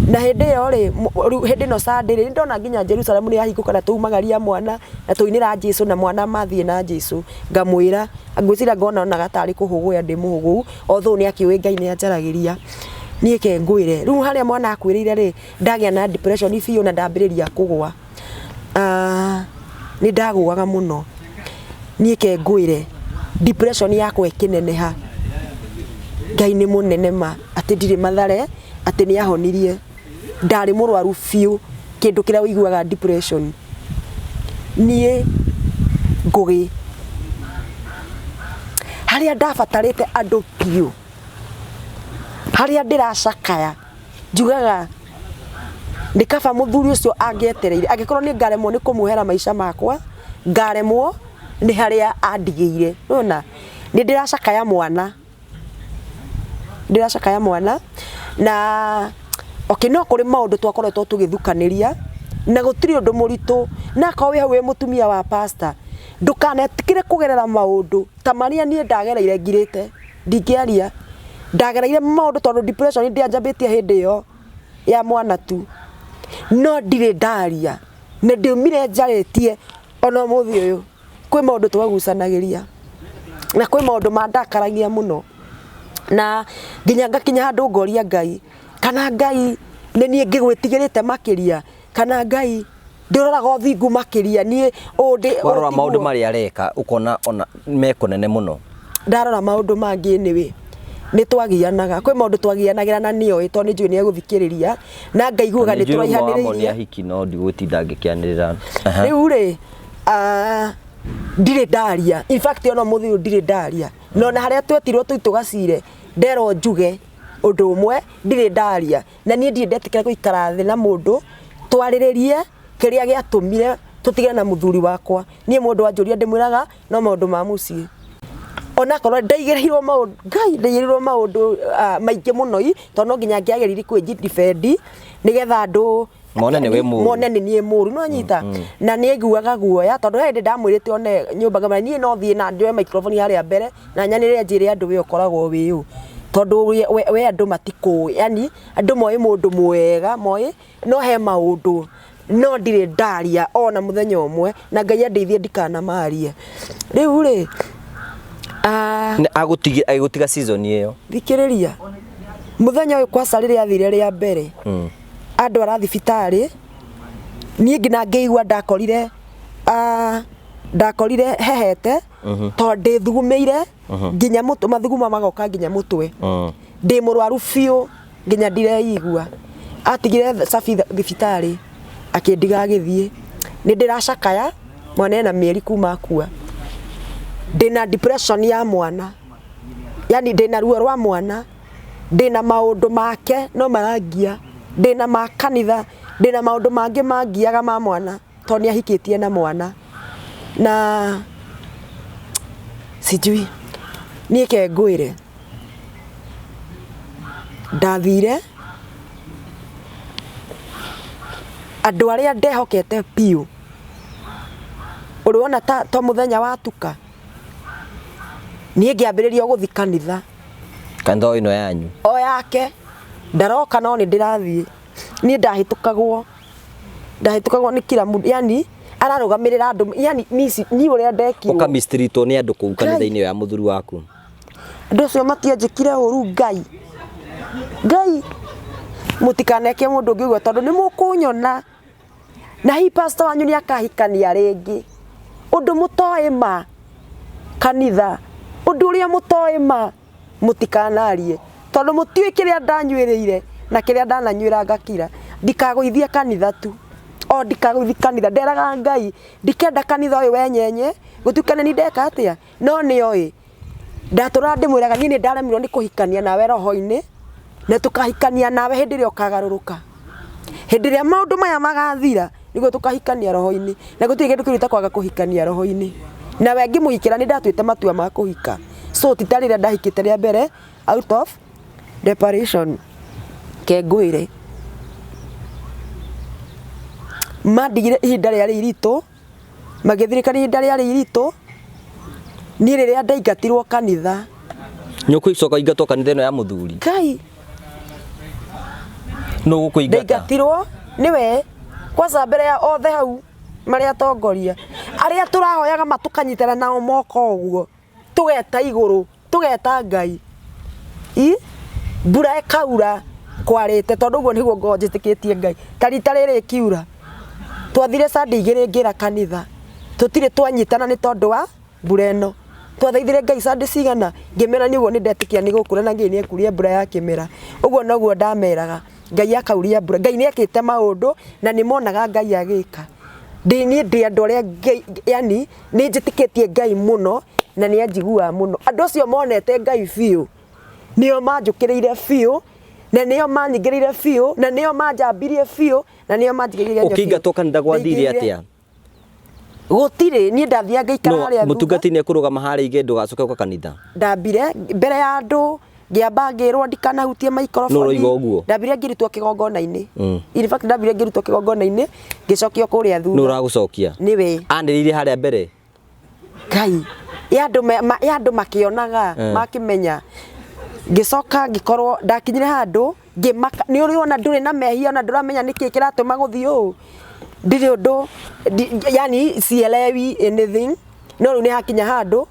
Na hĩndĩ ĩyo rĩ, rĩu hĩndĩ ĩno Sunday rĩ, nĩ ndona nginya Jerusalem nĩ yahingũka na twaumagaria mwana na twainĩra Jesu na mwana mathiĩ na Jesu. Ngamwĩra, ngwĩciria ngona onaga tarĩ kũhũgũya ndĩ mũhũgũu, although nĩ akĩũĩ Ngai nĩ anjaragĩria. Niĩ ke ngwĩre, rĩu harĩa mwana akuĩrĩire rĩ, ndagĩa na depression biũ na ndambĩrĩria kũgũa. Nĩ ndagũaga mũno. Niĩ ke ngwĩre, depression yakwa ĩkĩneneha. Ngai nĩ mũnene ma, atĩ ndirĩ Mathare, atĩ nĩ ahonirie. Ndarĩ mũrwaru biũ, kĩndũ kĩrĩa ũiguaga depression. Niĩ Ngũgĩ, harĩa ndabatarĩte andũ biũ, harĩa ndĩracakaya, njugaga nĩ kaba mũthuri ũcio angĩetereire, angĩkorwo nĩ ngaremwo nĩ kũmuohera maica makwa, ngaremwo nĩ harĩa andigĩire. Nĩwona? Nĩ ndĩracakaya mwana, ndĩracakaya mwana na okay, no kũrĩ maũndũ twakoretwo tũgĩthukanĩria na gũtirĩ ũndũ mũritũ. Na akorwo wĩ hau wĩ mũtumia wa pastor, ndũkanetĩkĩre kũgerera maũndũ ta marĩa niĩ ndagereire ngirĩte, ndingĩaria. Ndagereire maũndũ tondũ depression ndĩanjambĩtie hĩndĩ ĩyo ya mwana tu, no ndirĩ ndaria na ndiumire njarĩtie ona ũmũthĩ ũyũ. Kwĩ maũndũ twagucanagĩria na kwĩ maũndũ mandakaragia mũno, na nginya ngakinya handũ ngoria Ngai, kana Ngai nĩ niĩ ngĩgwĩtigĩrĩte makĩria, kana Ngai ndĩroraga ũthingu makĩria niĩ ũũ ndĩ Warora ũũ maũndũ tiguo. marĩa areka ũkona ona me kũnene mũno. Ndarora maũndũ mangĩ anyway, nĩ twagianaga, kwĩ maũndũ twagianagĩra na nĩoĩ, tondũ nĩ njũĩ nĩ egũthikĩrĩria na ngaiguaga nĩ Nĩ njũĩ ũmwe wamo nĩ tũraihanĩrĩirie. ahiki no ndigũtinda ngĩkĩanĩrĩra. Rĩu rĩ, ndirĩ ndaria, in fact ona ũmũthĩ ũyũ ndirĩ ndaria, na ona harĩa twetirwo tũu tũgacire nderwo njuge ũndũ ũmwe, ndirĩ ndaria. Na niĩ ndirĩ ndetĩkĩra gũikara thĩ na mũndũ twarĩrĩrie kĩrĩa gĩatũmire tũtigane na mũthuri wakwa. Niĩ mũndũ anjũria ndĩmwĩraga no maũndũ ma mũciĩ, onakorwo ndaigĩrĩirwo maũndũ, Ngai, ndaigĩrĩirwo maũndũ maingĩ mũno i, tondũ no nginya ngĩagĩrĩire kwĩ defend nĩgetha andũ Mone nĩ we mũru. Mone nĩ niĩ mũru, no nyita na nĩ aiguaga guoya, tondũ he hĩndĩ ndamwĩrĩte one nyũmba ngamwĩra niĩ no thiĩ na njoe microphone harĩa mbere na nyanĩrĩre njĩre andũ we ũkoragwo wĩ ũ, tondũ we andũ matikũĩ, yani andũ moĩ mũndũ mwega moĩ, no he maũndũ no ndirĩ ndaria ona mũthenya ũmwe, na Ngai andeithie ndikanamarie. Rĩu rĩ, Nĩ agũtiga season ĩyo. Thikĩrĩria, mũthenya ũyũ kwaca rĩrĩa athire rĩa mbere, andwara thibitarĩ, niĩ nginya ngĩigua ndakorire hehete, tondũ ndĩthugumĩire nginya mũtwe, mathuguma magoka nginya mũtwe. Ndĩ mũrwaru biũ nginya ndireigua. Atigire cabi thibitarĩ akĩndiga agĩthiĩ. Nĩ ndĩracakaya mwana ena mĩeri kuma akua. Ndĩna depression ya mwana, yani ndĩna ruo rwa mwana, ndĩna maũndũ make no marangia, ndĩna ma kanitha, ndĩna maũndũ mangĩ mangiaga ma mwana, tondũ nĩ ahikĩtie na mwana. Na sijui niĩ ke ngwĩre, ndathire andũ arĩa ndehokete biũ, ũrĩ wona ta mũthenya watuka, niĩ ngĩambĩrĩria gũthiĩ kanitha. Kanitha o ĩno yanyu? O yake, ndaroka no nĩ ndĩrathiĩ. Niĩ ndahĩtũkagwo. Ndahĩtũkagwo nĩ kila mũndũ, yani ararũgamĩrĩra andũ, yani niĩ ũrĩa ndekirwo. Ũkamistritwo nĩ andũ kũu kanitha-inĩ ya mũthuri waku. Andũ acio matianjĩkire ũru. Ngai, Ngai, mũtikaneke mũndũ ũngĩ ũguo, tondũ nĩ mũkũnyona na hihi pastor wanyu nĩ akahikania rĩngĩ. Ũndũ mũtoĩ ma kanitha, ũndũ ũrĩa mũtoĩ ma mũtikanarie, tondũ mũtiũĩ kĩrĩa ndanyuĩrĩire na kĩrĩa ndananyuĩra ngakira. Ndikagũithie kanitha tu, o ndikagũithie kanitha. Nderaga Ngai ndikenda kanitha ũyũ wenyenye gũtuĩka nĩ ndeka atĩa, no nĩoĩ ndatũraga ndĩmwĩraga niĩ nĩ ndaremirwo nĩ kũhikania nawe roho-inĩ, na tũkahikania nawe hĩndĩ ĩrĩa ũkagarũrũka, hĩndĩ ĩrĩa maũndũ maya magathira nĩguo tũkahikania roho-inĩ. Na gũtirĩ kĩndũ kĩũru ta kwaga kũhikania roho-inĩ. Nawe ngĩmũhikĩra nĩ ndatuĩte matua ma kũhika, so ti ta rĩrĩa ndahikĩte rĩa mbere out of desperation. Ke ngwĩre, mandigire ihinda rĩarĩ iritũ, magĩthirĩka ihinda rĩarĩ iritũ. Niĩ rĩrĩa ndaingatirwo kanitha. Nĩ ũkũcoka ingatwo kanitha ĩno ya mũthuri? Ngai. Nũ ũgũkũingata? Ndaingatirwo nĩwe kwanza mbere ya othe hau marĩa atongoria arĩa tũrahoyaga ma, tũkanyitana nao moko ũguo, tũgeta igũrũ, tũgeta Ngai, i mbura ĩkaura kwarĩte, tondũ ũguo nĩguo ngoragwo njĩtĩkĩtie Ngai. Ta rita rĩrĩ ĩkiura, twathire Sunday igĩrĩ ngĩra kanitha tũtirĩ twanyitana nĩ tondũ wa mbura ĩno. Twathaithire Ngai Sunday cigana, ngĩmera nĩ ũguo nĩ ndetĩkia nĩ gũkura na Ngai nĩ ekuria mbura ya kĩmera. Ũguo noguo ndameraga, Ngai akauria mbura. Ngai nĩ ekĩte maũndũ na nĩ monaga Ngai agĩka. Ndĩ niĩ ndĩ andũ arĩa Ngai, yani nĩ njĩtĩkĩtie Ngai mũno na nĩ anjiguaga mũno. Andũ acio monete Ngai biũ nĩo manjũkĩrĩire biũ, na nĩo manyingĩrĩire biũ, na nĩo manjambirie biũ, na nĩo manjigĩrĩire biũ. Ũkĩingatwo kanitha gwathire atĩa? Gũtirĩ, niĩ ndathiaga ngaikara No harĩa thutha. Mũtungati nĩ ekũrũgama harĩa ige ndũgacoke gũka kanitha? Ndambire mbere ya andũ ngĩamba ngĩrwo ndikanahutie microphone. Nũ ũroiga ũguo? Ndambire ngĩrutwo kĩgongona-inĩ. In fact, ndambire ngĩrutwo kĩgongona-inĩ, ngĩcokio kũrĩa Nũ thutha. ũragũcokia? Nĩwe. Anĩrĩire harĩa mbere? Ngai, ya andũ ya andũ makĩonaga, makĩmenya. Ngĩcoka ngĩkorwo ndakinyire handũ ngĩmaka, nĩ ũrĩ ona ndũrĩ na mehia, ona ndũramenya nĩkĩ kĩratũma gũthiĩ ũũ, ndirĩ ũndũ, yani sielewi anything. No rĩu nĩ hakinya handũ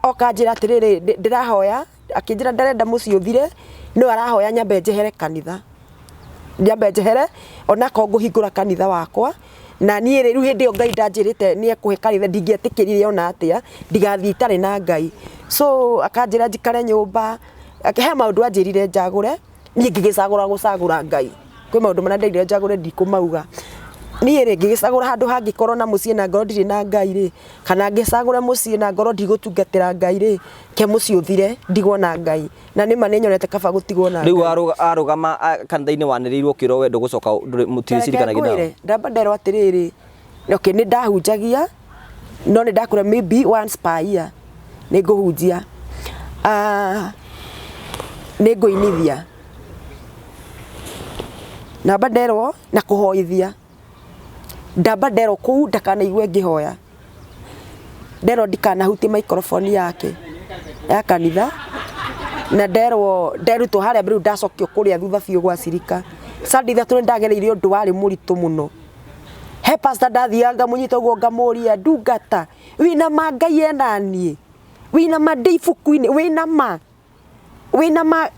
oka anjĩra atĩrĩrĩ, ndĩrahoya, akĩnjĩra ndarenda mũciĩ ũthire, no arahoya nyambe njehere kanitha, nyambe njehere onakorwo ngũhingũra kanitha wakwa. Na niĩ rĩ, rĩu hĩndĩ ĩyo Ngai ndanjĩrĩte nĩ ekũhe kanitha, ndingĩetĩkĩrire ona atĩa ndigathiĩ itarĩ na Ngai. So akanjĩra njikare nyũmba, he maũndũ anjĩrire njagũre, niĩ ngĩgĩcagũra gũcagũra Ngai. Kwĩ maũndũ marĩa nderire njagũre ndikũmauga. Niĩ rĩ, ngĩgĩcagũra handũ hangĩkorwo na mũciĩ na ngorwo ndirĩ na Ngai rĩ, kana ngĩcagũre mũciĩ na ngorwo ndigũtungatĩra Ngai rĩ, ke mũciĩ ũthire ndigwo na Ngai. Na nĩ ma nĩ nyonete kaba gũtigwo na Rĩu warũgama kanitha-inĩ wanĩrĩirwo ũkĩrwo we ndũgũcoka, mũtirĩcirikanagia nao. Ngwĩre, ndamba nderwo atĩrĩrĩ, okay, nĩ ndahunjagia no nĩ ndakũra maybe once per year nĩ ngũhunjia. Ah, nĩ ngũinithia. Namba nderwo na kũhoithia. Ndamba nderwo kũu ndakanaigue ngĩhoya. Nderwo ndikanahutie microphone yake ya kanitha, na nderwo nderutwo harĩa mbere, rĩu ndacokio kũrĩa thutha biũ gwa cirika. Sunday 3 nĩ ndagereire ũndũ warĩ mũritũ mũno. He pastor ndathiaga ngamũnyita ũguo ngamũria, ndungata, wĩna ma Ngai ena niĩ? Wĩna ma ndĩ ibuku-inĩ? Wĩna ma? Wĩna ma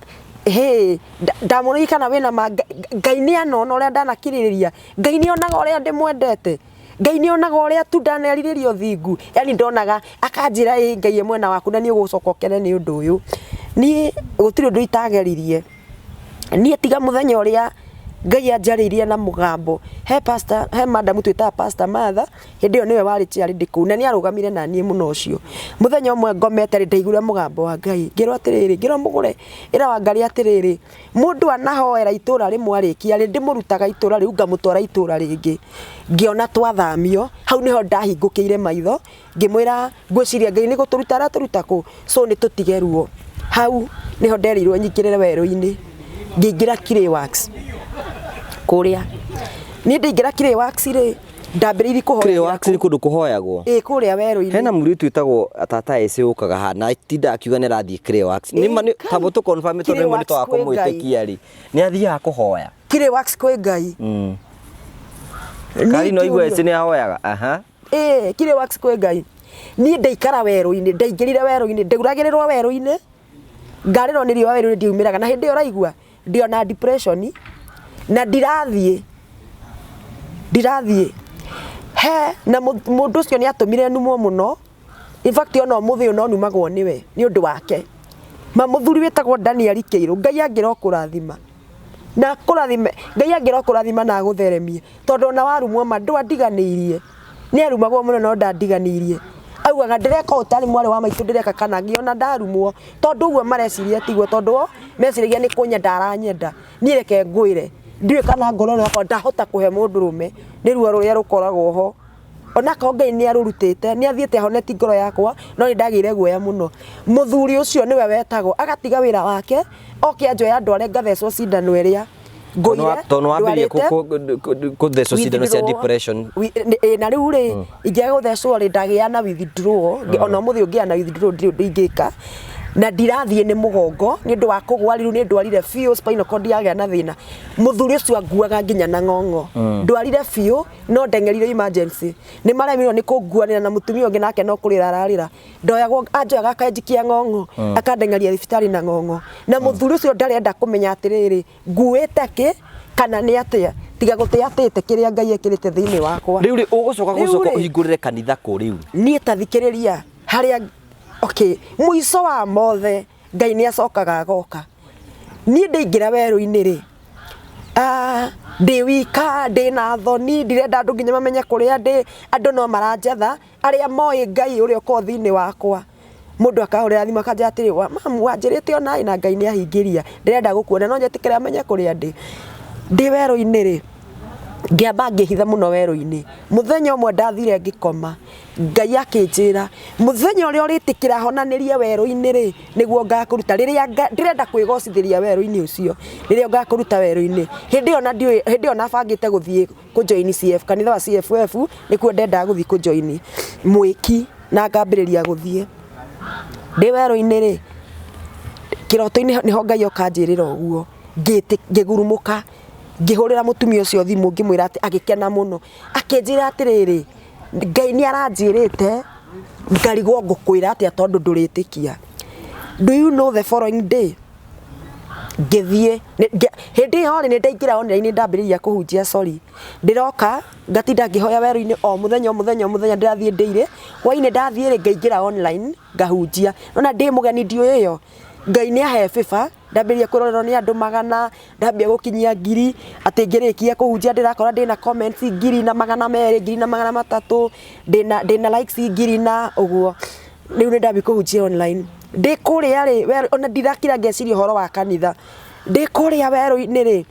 hĩ ndamũrĩria kana wĩna ma Ngai nĩ anona ũrĩa ndanakirĩrĩria? Ngai nĩ onaga ũrĩa ndĩmwendete? Ngai nĩ onaga ũrĩa tu ndanerirĩria ũthingu? Yani ndonaga akanjĩra ĩ Ngai e mwena waku na nĩ ũgũcoka ũkene nĩ ũndũ ũyũ. Niĩ gũtirĩ ũndũ itageririe. Niĩ tiga mũthenya ũrĩa Ngai anjarĩirie na mũgambo, he pastor, he madam twĩtaga Pastor Martha, hĩndĩ ĩyo nĩwe warĩ chair lady kũu, na nĩ arũgamire na niĩ mũno ũcio. Mũthenya ũmwe ngomete rĩ, ndaiguire mũgambo wa Ngai, ngĩrwo atĩrĩrĩ, ngĩrwo mũgũre, ĩra Wangarĩ atĩrĩrĩ, mũndũ anahoera itũra rĩmwe arĩkia rĩ, ndĩmũrutaga itũra rĩu ngamũtwara itũra rĩngĩ. Ngĩona twathamio, hau nĩho ndahingũkĩire maitho, ngĩmwĩra ngwĩciria Ngai nĩ gũtũruta aratũruta kũ, so nĩ tũtige ruo. Hau nĩho nderirwo nyingĩrĩre werũ-inĩ, ngĩingĩra Clay Works kũrĩa. Niĩ ndaingĩra Clay Works rĩ, ndambĩrĩirie Clay kũhoya. Works nĩ kũndũ kũhoyagwo? Ĩĩ, kũrĩa werũ-inĩ. Hena mũirĩtu wĩtagwo Tata Ese ũkaga haha na atindaga akiuga nĩ arathiĩ Clay Works. Nĩ ma tamba tũ confirm tondũ rĩmwe nĩ twaga kũmwĩtĩkia rĩ. Nĩ athiaga kũhoya. Clay Works kwĩ Ngai. Kari no igue Niĩ eci nĩ ahoyaga. Aha. Ĩĩ, Kire Works kwĩ Ngai. Niĩ ndaikara werũ-inĩ, ndaingĩrire werũ-inĩ, ndauragĩrĩrwo werũ-inĩ, ngarĩrwo nĩ riũa werũ-inĩ ndiumĩraga. Na hĩndĩ ĩyo ũraigua ndĩ ona depression na ndirathiĩ ndirathiĩ he na mũndũ ũcio nĩ atũmire numwo mũno. In fact ona ũmũthĩ ũyũ no numagwo nĩwe nĩ ũndũ wake. Ma mũthuri wĩtagwo Daniel Kĩirũ, Ngai angĩrokũrathima na akũrathime, Ngai angĩrokũrathima na agũtheremie tondũ ona warumwo ma ndwandiganĩirie. Nĩ arumagwo mũno no ndandiganĩirie. Augaga ndĩreka ũũ tarĩ mwarĩ wa maitũ ndĩreka kana ngĩona ndarumwo tondũ ũguo mareciria tiguo tondũ o meciragia nĩ kũnyenda aranyenda. Niĩ reke ngwĩre ndiũĩ kana ngoro ĩno yakwa ndahota kũhe mũndũrũme nĩ ruo rũrĩa rũkoragwo ho. Onakorwo Ngai nĩ arũrutĩte, nĩ athiĩte ahonetie ngoro yakwa, no nĩ ndagĩire guoya mũno. Mũthuri ũcio nĩwe wetagwo, agatiga wĩra wake, oke anjoe andware ngathecwo cindano ĩrĩa ngũire, Tondũ nĩ wambĩrĩirie ndwarĩte. kũthecwo cindano cia depression. Ĩ, na rĩu rĩ, ingĩaga gũthecwo rĩ, ndagĩa na withdrawal, ona ũmũthĩ ũngĩgĩa na withdrawal ndirĩ ũndũ ingĩka. Na ndirathiĩ nĩ mũgongo, nĩ ũndũ wa kũgwa rĩu nĩ ndwarire biũ, spinal cord yagĩa na thĩna. Mũthuri ũcio anguaga nginya na ng'ong'o. Ndwarire biũ, no ndeng'erire emergency nĩ maremirwo nĩ kũnguanĩra na mũtumia ũngĩ nake no kũrĩra ararĩra ndoyagwo anjoyaga akanjikia ng'ong'o akandeng'eria thibitarĩ na ng'ong'o na mũthuri ũcio ndarenda kũmenya atĩrĩrĩ nguĩte kĩ kana nĩ atĩa tiga gũtĩ atĩte kĩrĩa Ngai ekĩrĩte thĩinĩ wakwa. Rĩu rĩ ũgũcoka Rĩu gũcoka rĩ, ũhingũrĩre kanitha kũ rĩu? Niĩ ta thikĩrĩria harĩa okay mũico wa mothe Ngai nĩ acokaga agoka. Niĩ ndaingĩra werũ-inĩ rĩ, ndĩ wika, ndĩna thoni, ndirenda andũ nginya mamenye kũrĩa ndĩ, andũ no maranjetha, arĩa moĩ Ngai ũrĩa ũkoragwo thĩinĩ wakwa. Mũndũ akahũrĩra thimũ akanjĩra atĩrĩ, mamu wanjĩrĩte o naĩ na Ngai nĩ ahingĩria, ndĩrenda gũkuona no njĩtĩkĩre menye kũrĩa ndĩ. Ndĩ werũ-inĩ rĩ, ngĩamba ngĩhitha mũno werũ-inĩ. Mũthenya ũmwe ndathire ngĩkoma, Ngai akĩnjĩra, mũthenya ũrĩa ũrĩtĩkĩra honanĩrie werũ-inĩ rĩ, nĩguo ngakũruta. Rĩrĩa ndĩrenda kwĩgocithĩria werũ-inĩ ũcio, rĩrĩa ngakũruta werũ-inĩ. Hĩndĩ ĩyo na ndiũĩ, hĩndĩ ĩyo nabangĩte gũthiĩ kũ join CF, kanitha wa CFF, nĩkuo ndendaga gũthiĩ kũ join mwĩki na ngambĩrĩria gũthiĩ. Ndĩ werũ-inĩ rĩ, kĩroto-inĩ nĩho Ngai oka anjĩrĩra ũguo, ngĩgurumũka, ngĩhũrĩra mũtumia ũcio thimũ ngĩmwĩra atĩ, agĩkena mũno, akĩnjĩra atĩrĩrĩ, Ngai nĩ aranjĩrĩte ngarigwo ngũkwĩra atĩa tondũ ndũrĩtĩkia. Do you know the following day ngĩthiĩ hĩndĩ ĩyo rĩ nĩ ndaingĩra online ndambĩrĩria kũhunjia sorry. Ndĩroka ngatinda ngĩhoya werũ-inĩ o mũthenya o mũthenya o mũthenya ndĩrathiĩ ndĩire, hwainĩ ndathiĩ rĩ ngaingĩra online ngahunjia. Nĩwona ndĩ mũgeni ndiũĩ ĩyo, Ngai nĩ ahe favor ndambĩrĩria kwĩrorerwo nĩ andũ magana, ndambia gũkinyia ngiri, atĩ ngĩrĩkia kũhunjia ndĩrakora ndĩna comments 1200, 1300, ndĩna likes ngiri na ũguo. Rĩu nĩ ndambia kũhunjia online. Ndĩ kũrĩa rĩ, ona ndirakira ngeciria ũhoro wa kanitha. Ndĩ kũrĩa werũ-inĩ rĩ,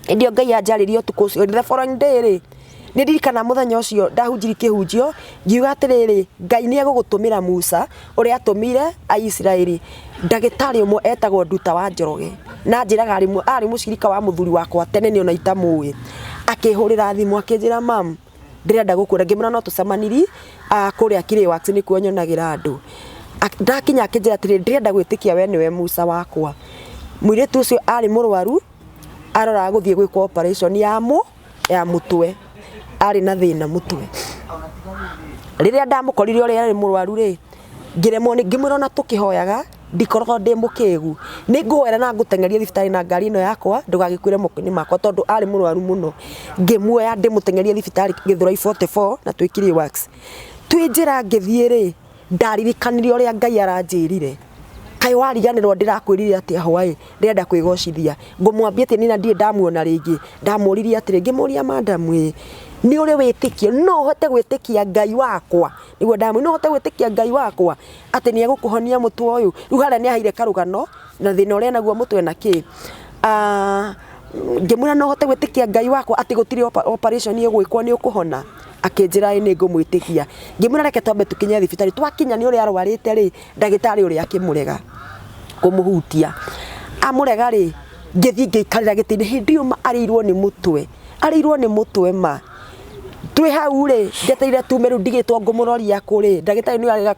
hĩndĩ ĩyo Ngai anjarĩria ũtukũ ũcio, the following day rĩ, nĩ ndirikanaga mũthenya ũcio ndahunjirie kĩhunjio, ngiuga atĩrĩrĩ, Ngai nĩ egũgũtũmĩra Musa ũrĩa atũmire Aisiraeli. Ndagĩtarĩ ũmwe etagwo Nduta wa Njoroge, na anjĩraga arĩ mũcirika wa mũthuri wakwa tene niĩ ona itamũĩ, akĩhũrĩra thimũ akĩnjĩra mum, ndĩrenda gũkuona, ngĩmwĩra no tũcemanirie kũrĩa Clay Works nĩkuo nyonagĩra andũ. Ndakinya akĩnjĩra atĩrĩrĩ, ndĩrenda gwĩtĩkia we nĩwe Musa wakwa. Mũirĩtu ũcio arĩ mũrwaru, aroraga gũthiĩ gwĩkwo operation ya mũ ya mũtwe, arĩ na thĩna mũtwe. Rĩrĩa ndamũkorire ũrĩa arĩ mũrwaru rĩ, ngĩremwo nĩ ngĩmwĩra ona tũkĩhoyaga ndikoragwo ndĩ mũkĩgu, nĩ ngũhoera na ngũteng'erie thibitarĩ na ngari ĩno yakwa ndũgagĩkuĩre moko-inĩ makwa tondũ arĩ mũrwaru mũno. Ngĩmuoya ndĩmũteng'erie thibitarĩ Gĩthũrai 44 na twĩ Clay Works. Twĩ njĩra ngĩthiĩ rĩ, Ndaririkanire ũrĩa Ngai aranjĩrire. Kaĩ wariganĩrwo ndĩrakwĩrire atĩa hwaĩ ndĩrenda kwĩgocithia. Ngũmwambia atĩa niĩ na ndirĩ ndamuona rĩngĩ. Ndamũririe atĩrĩ, ngĩmũria madam ĩ, nĩ ũrĩ wĩtĩkio? No ũhote gwĩtĩkia Ngai wakwa? Nĩguo ndamwĩrire, no ũhote gwĩtĩkia Ngai wakwa atĩ nĩ egũkũhonia mũtwe ũyũ? Rĩu harĩa nĩ aheire karũgano na thĩna ũrĩa enaguo mũtwe na kĩ. Ngĩmwĩra no ũhote gwĩtĩkia Ngai wakwa atĩ gũtirĩ operation ĩgwĩkwo nĩ ũkũhona? Akĩnjĩra ĩ nĩ ngũmwĩtĩkia. Ngĩmwĩra reke twambe tũkinye thibitarĩ, twakinya nĩ ũrĩa arwarĩte rĩ, ndagĩtarĩ ũrĩa akĩmũrega kũmũhutia. Amũrega rĩ, ngĩthiĩ ngĩikarĩra gĩtĩ-inĩ, hĩndĩ ĩyo ma arĩirwo nĩ mũtwe, arĩirwo nĩ mũtwe ma. Twĩ hau rĩ, njetereire tume rĩu ndigĩtwo ngũmũroria kũ rĩ, ndagĩtarĩ nĩ arega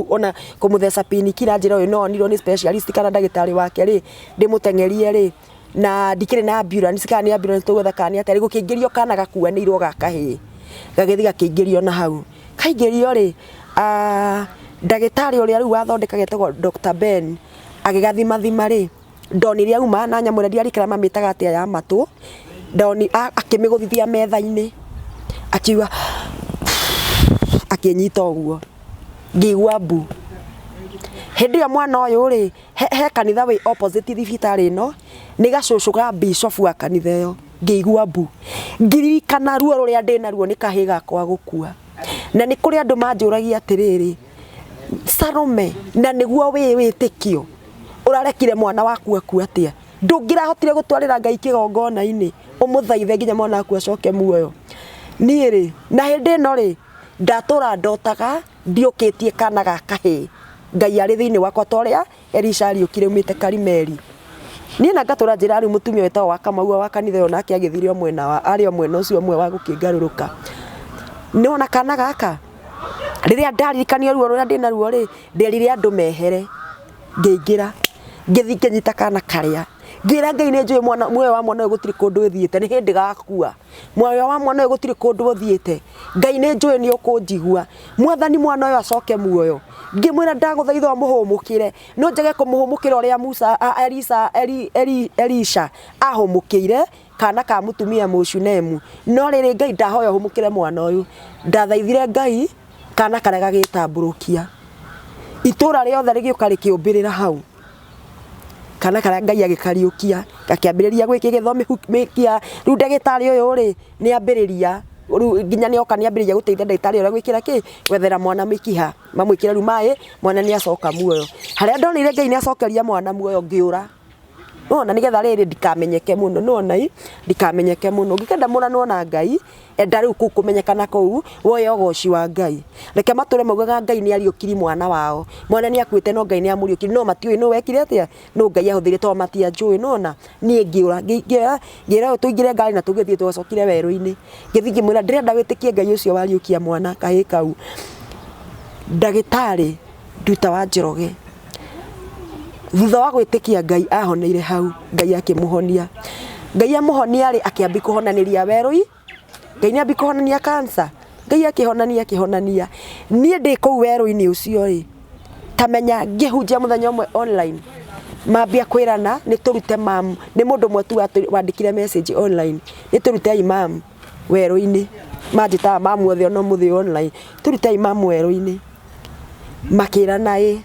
ona kũmũtheca painkiller anjĩra ũyũ no onirwo nĩ specialist kana ndagĩtarĩ wake rĩ, ndĩmũteng'erie rĩ, Na ndikĩrĩ na ambulance kana nĩ ambulance tũgwetha kana nĩ atĩa, gũkĩingĩrio kana gakuanĩirwo ga kahĩĩ, gagĩthiĩ gakĩingĩrio na hau. Kaingĩrio rĩ, ndagĩtarĩ ũrĩa rĩu wathondekaga etagwo Dr. Ben, agĩgathimathima rĩ, ndonire auma na nyamũ ĩrĩa ndiarikara mamĩtaga atĩa ya matũ, ndoni akĩmĩgũthithia metha-inĩ, akiuga akĩnyita ũguo, ngĩigua mbu. Hĩndĩ ĩyo mwana ũyũ rĩ, he kanitha wĩ opposite thibitarĩ ĩno, nĩ gacũcũ ga bishop wa kanitha ĩyo, ngĩigua mbu. Ngĩririkana ruo rũrĩa ndĩnaruo nĩ kahĩĩ gakwa gũkua. Na nĩ kũrĩ andũ manjũragia atĩrĩrĩ, Salome na nĩguo wĩ wĩtĩkio, ũrarekire mwana waku akue atĩa? Ndũngĩrahotire gũtwarĩra Ngai kĩgongona-inĩ, ũmũthaithe nginya mwana waku acoke muoyo? Niĩ rĩ, na hĩndĩ ĩno rĩ, ndatũra ndotaga ndiũkĩtie kana ga kahĩĩ, Ngai arĩ thĩinĩ wakwa ta ũrĩa Elisha ariũkire aumĩte Karimeli. Niĩ na ngatũra njĩra rĩu mũtumia wĩtagwo wa Kamau wa kanitha ĩyo nake agĩthire o mwena wa arĩ o mwena ũcio ũmwe wa gũkĩngarũrũka. Nĩwona kana gaka rĩrĩa ndaririkanio ruo rũrĩa ndĩna ruo rĩ, nderire andũ mehere, ngĩingĩra ngĩthiĩ ngĩnyita kana karĩa, ngĩra Ngai nĩ njũĩ mwana muoyo wa mwana ũyũ gũtirĩ kũndũ ũthiĩte nĩ hĩndĩ gakua. Muoyo wa mwana ũyũ gũtirĩ kũndũ ũthiĩte. Ngai nĩ njũĩ nĩ ũkũnjigua. Mwathani mwana ũyũ acoke muoyo. Ngĩmwĩra ndagũthaitha ũmũhũmũkĩre. No njage kũmũhũmũkĩra ũrĩa Musa, Elisa, Eli, Eli, Elisha ahũmũkĩire kana ka mũtumia Mũshunemu. No rĩrĩ Ngai ndahoya ũhũmũkĩre mwana ũyũ. Ndathaithire Ngai kana karĩa gagĩtambũrũkia. Itũra rĩothe rĩgĩũka rĩkĩũmbĩrĩra hau. Kana karĩa Ngai agĩkariũkia, gakĩambĩrĩria gwĩkĩgĩthwo mĩkia, rĩu ndagĩtarĩ ũyũ rĩ, nĩ ambĩrĩria, rĩu nginya nĩ oka nĩ ambĩrĩria gũteithia ndagĩtarĩ ũrĩa gwĩkĩra kĩ, gwethera mwana mĩkiha, mamwĩkĩre rĩu maĩ, mwana nĩ acoka muoyo. Harĩa ndonire Ngai nĩ acokeria mwana muoyo ngĩũra, nĩwona nĩgetha rĩrĩ ndikamenyeke mũno, nĩwona ĩ, ndikamenyeke mũno. Ũngĩkenda mũranwo na Ngai, enda rĩu kũu kũmenyekana kũu, woe ũgoci wa Ngai. Reke matũre maugaga Ngai nĩ ariũkirie mwana wao. Mwana nĩ akuĩte no Ngai nĩ amũriũkirie, no matiũĩ nũ wekire atĩa, nũ Ngai ahũthĩrire tondũ matianjũĩ, nĩwona. Niĩ ngĩũra, ngĩoya ngĩra ũyũ tũingĩre ngari na tũgĩthiĩ twacokire werũ-inĩ. Ngĩthiĩ ngĩmwĩra ndĩrenda wĩtĩkie Ngai ũcio wariũkia mwana kahĩĩ kau. Ndagĩtarĩ Nduta wa Njoroge, thutha wa gwĩtĩkia Ngai ahoneire hau, Ngai akĩmũhonia. Ngai amũhonia rĩ, akĩambia kũhonanĩria werũ-inĩ, Ngai nĩ ambia kũhonania cancer, Ngai akĩhonania akĩhonania. Niĩ ndĩ kũu werũ-inĩ ũcio rĩ, ta menya ngĩhunjia mũthenya ũmwe online, mambia kwĩrana nĩ tũrute mamu, nĩ mũndũ ũmwe tu wandĩkire message online, nĩ tũrutei mamu werũ-inĩ, manjĩtaga mamu othe ona ũmũthĩ online, tũrutei mamu werũ-inĩ. Makĩrana ĩ,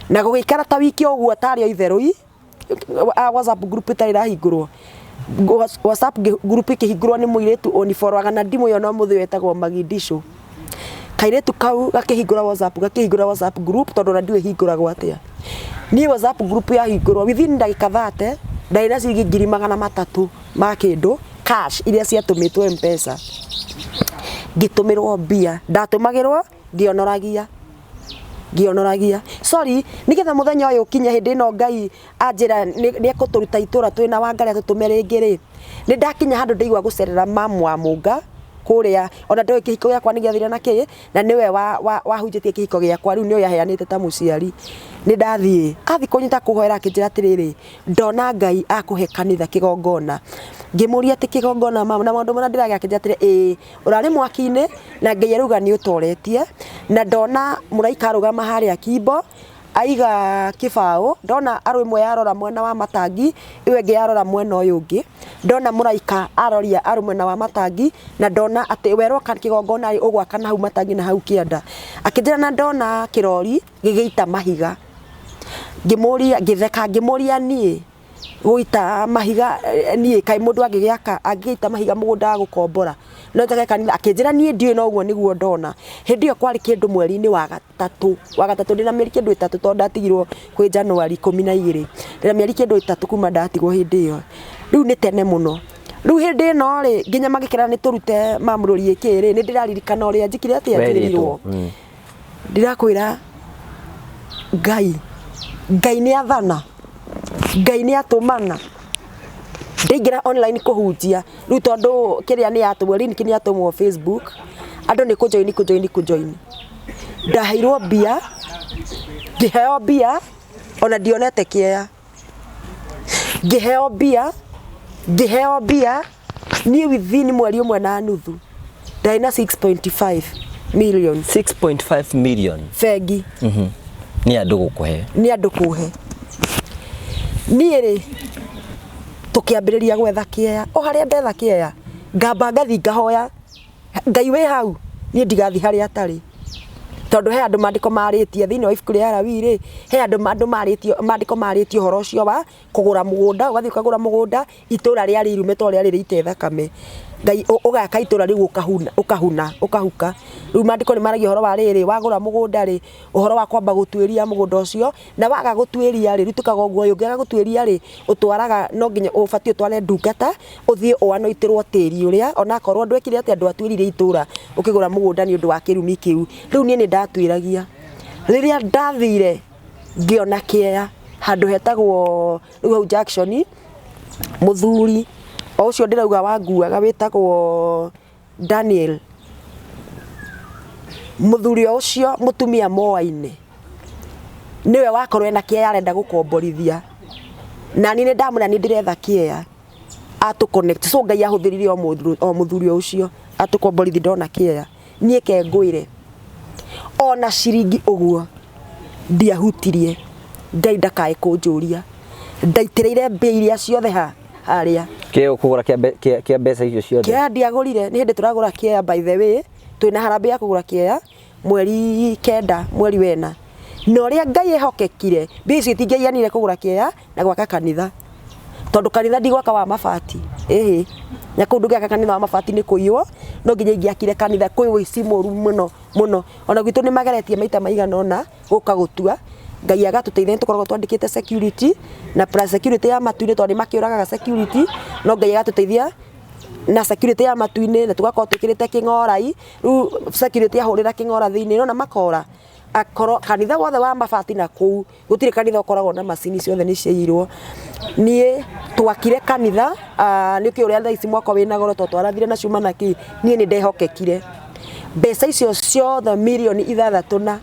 na gũgĩikara ta wiki o ũguo tarĩ o itherũ ii, WhatsApp group ĩtarĩ ĩrahingũrwo, WhatsApp group ĩkĩhingũrwo nĩ mũirĩtu ũniborwaga na ndimũĩ ona ũmũthĩ ũyũ etagwo Magindisho. Kairĩtu kau gakĩhingũra WhatsApp, gakĩhingũra WhatsApp group tondũ ona ndiũĩ ĩhingũragwo atĩa. Niĩ WhatsApp group yahingũrwo within ndagĩka 30 ndarĩ na ciringi 300,000 ma kĩndũ cash iria ciatũmĩtwo Mpesa. Ngĩtũmĩrwo mbia, ndatũmagĩrwo ngĩonoragia ngĩonoragia sorry nĩgetha mũthenya ũyũ ũkinye hĩndĩ ĩno Ngai anjĩra nĩ ekũtũruta itũra twĩna Wangari atũtũme rĩngĩ rĩ, nĩ ndakinya handũ ndaigua gũcerera mamu wa Mũnga kũrĩa ona ndoĩ kĩhiko gĩakwa nĩ gĩathire na kĩ na nĩwe wahunjĩtie kĩhiko gĩakwa rĩu nĩwe aheanĩte ta mũciari. Nĩ ndathiĩ athiĩ kũnyita kũhoera akĩnjĩra atĩrĩrĩ, ndona Ngai akũhe kanitha kĩgongona. Ngĩmũria atĩ kĩgongona mama na maũndũ marĩa ndĩragĩa akĩnjĩra atĩrĩ ĩĩ ũrarĩ mwaki-inĩ na Ngai arauga nĩ ũtoretie na ndona mũraika arũgama harĩa kimbo aiga kĩbaũ ndona arũ ĩmwe yarora mwena wa matangi ĩyo ĩngĩ yarora mwena ũyũ ũngĩ ndona mũraika aroria arũ mwena wa matangi na ndona atĩ werwo kĩgongona rĩ ũgwaka na hau matangi na hau kĩanda akĩnjĩra na ndona kĩrori gĩgĩita mahiga ngĩmũria ngĩtheka ngĩmũria niĩ gũita mahiga niĩ kaĩ mũndũ angĩgĩaka angĩgĩita mahiga mũgũnda wa gũkombora no njage kanitha akĩnjĩra niĩ ndiũĩ no ũguo nĩguo ndona hĩndĩ ĩyo kwarĩ kĩndũ mweri-inĩ wa gatatũ wa gatatũ ndĩna mĩeri kĩndũ ĩtatũ tondũ ndatigirwo kwĩ January 12 ndĩna mĩeri kĩndũ ĩtatũ kuma ndatigwo hĩndĩ ĩyo rĩu nĩ tene mũno rĩu hĩndĩ ĩno rĩ nginya magĩkĩra nĩ tũrute mamũrũri ĩkĩ rĩ nĩ ndĩraririkana ũrĩa njĩkire atĩa njĩrĩirwo Ndĩrakwĩra Ngai, Ngai nĩ athana, Ngai nĩ atũmana. Ndaingĩra online kũhunjia, rĩu tondũ kĩrĩa nĩ yatũmwo, link nĩ yatũmwo Facebook, andũ nĩ kũ join kũ join kũ join. Ndaheirwo mbia, ngĩheo mbia, ona ndionete kĩea. Ngĩheo mbia, ngĩheo mbia niĩ within mweri ũmwe na nuthu ndarĩ na 6.5 million. 6.5 million. Bengi. Nĩ andũ gũkũhe. Nĩ andũ kũhe. Niĩ rĩ, tũkĩambĩrĩria gwetha kĩea. O harĩa ndetha kĩea, ngamba ngathi ngahoya Ngai wĩ hau, niĩ ndigathi harĩa atarĩ. Tondũ he andũ maandĩko marĩtie thĩinĩ wa ibuku rĩa Alawii rĩ, he andũ andũ marĩtie maandĩko marĩtie ũhoro ũcio wa kũgũra mũgũnda, ũgathiĩ ũkagũra mũgũnda itũra rĩarĩ irume tondũ rĩarĩ rĩite thakame. Ngai ũgaka itũra rĩu ũkahuna ũkahuna ũkahuka. Rĩu maandĩko nĩ maragia ũhoro wa rĩrĩ, wagũra mũgũnda rĩ, ũhoro wa kwamba gũtuĩria mũgũnda ũcio, na waga gũtuĩria rĩ, rĩu twĩkaga ũguo ĩ, ũngĩaga gũtuĩria rĩ, ũtwaraga no nginya ũbatiĩ ũtware ndungata, ũthiĩ ũanoitĩrwo tĩri ũrĩa, onakorwo ndwekire atĩa ndwatuĩririe itũra ũkĩgũra mũgũnda nĩ ũndũ wa kĩrumi kĩu. Rĩu niĩ nĩ ndatuĩragia. Rĩrĩa ndathire ngĩona kĩea handũ hetagwo rĩu hau junction, mũthuri o ũcio ndĩrauga wanguaga wĩtagwo Daniel, mũthuri o ũcio mũtumia moaine nĩwe wakorwo ena kĩea arenda gũkomborithia, na niĩ nĩ ndamwĩra nĩ ndĩretha kĩea atũ connect, so Ngai ahũthĩrire o mũthuri o ũcio atũkomborithia ndona kĩea. Niĩ ke ngwĩre ona ciringi ũguo ndiahutirie, Ngai ndakae kũnjũria, ndaitĩrĩire mbia iria ciothe ha harĩa. Kĩo kũgũra kĩa mbeca icio ciothe? Kĩea ndiagũrire, nĩ hĩndĩ tũragũra kĩea by the way, twĩna harambee ya kũgũra kĩea mweri 9 mweri wena. Na ũrĩa Ngai ehokekire, mbia icio itingĩaiganire kũgũra kĩea na gwaka kanitha. Tondũ kanitha ndigwaka wa mabati, ĩhĩ, na kũu ndũngĩaka kanitha wa mabati nĩ kũiywo, no nginya ingĩakire kanitha, kwĩ ũici mũru mũno mũno. Ona gwitũ nĩ mageretie maita maigana ũna gũka gũtua, Ngai agatũteithia nĩ tũkoragwo twandĩkĩte security na plus security ya matu-inĩ tondũ nĩ makĩũragaga security, no Ngai agatũteithia na security ya matu-inĩ na tũgakorwo twĩkĩrĩte kĩng'orai, rĩu security ahũrĩra kĩng'ora thĩiniĩ nĩ wona makora. Akorwo kanitha wothe wa mabati na kũu gũtirĩ kanitha ũkoragwo na macini, ciothe nĩ ciaiyirwo. Niĩ twakire kanitha, nĩ ũkĩũĩ ũrĩa thaa ici mwako wĩna goro tondũ twarathire na cuma na kĩ, niĩ nĩ ndehokekire. Mbeca icio ciothe mirioni 6 na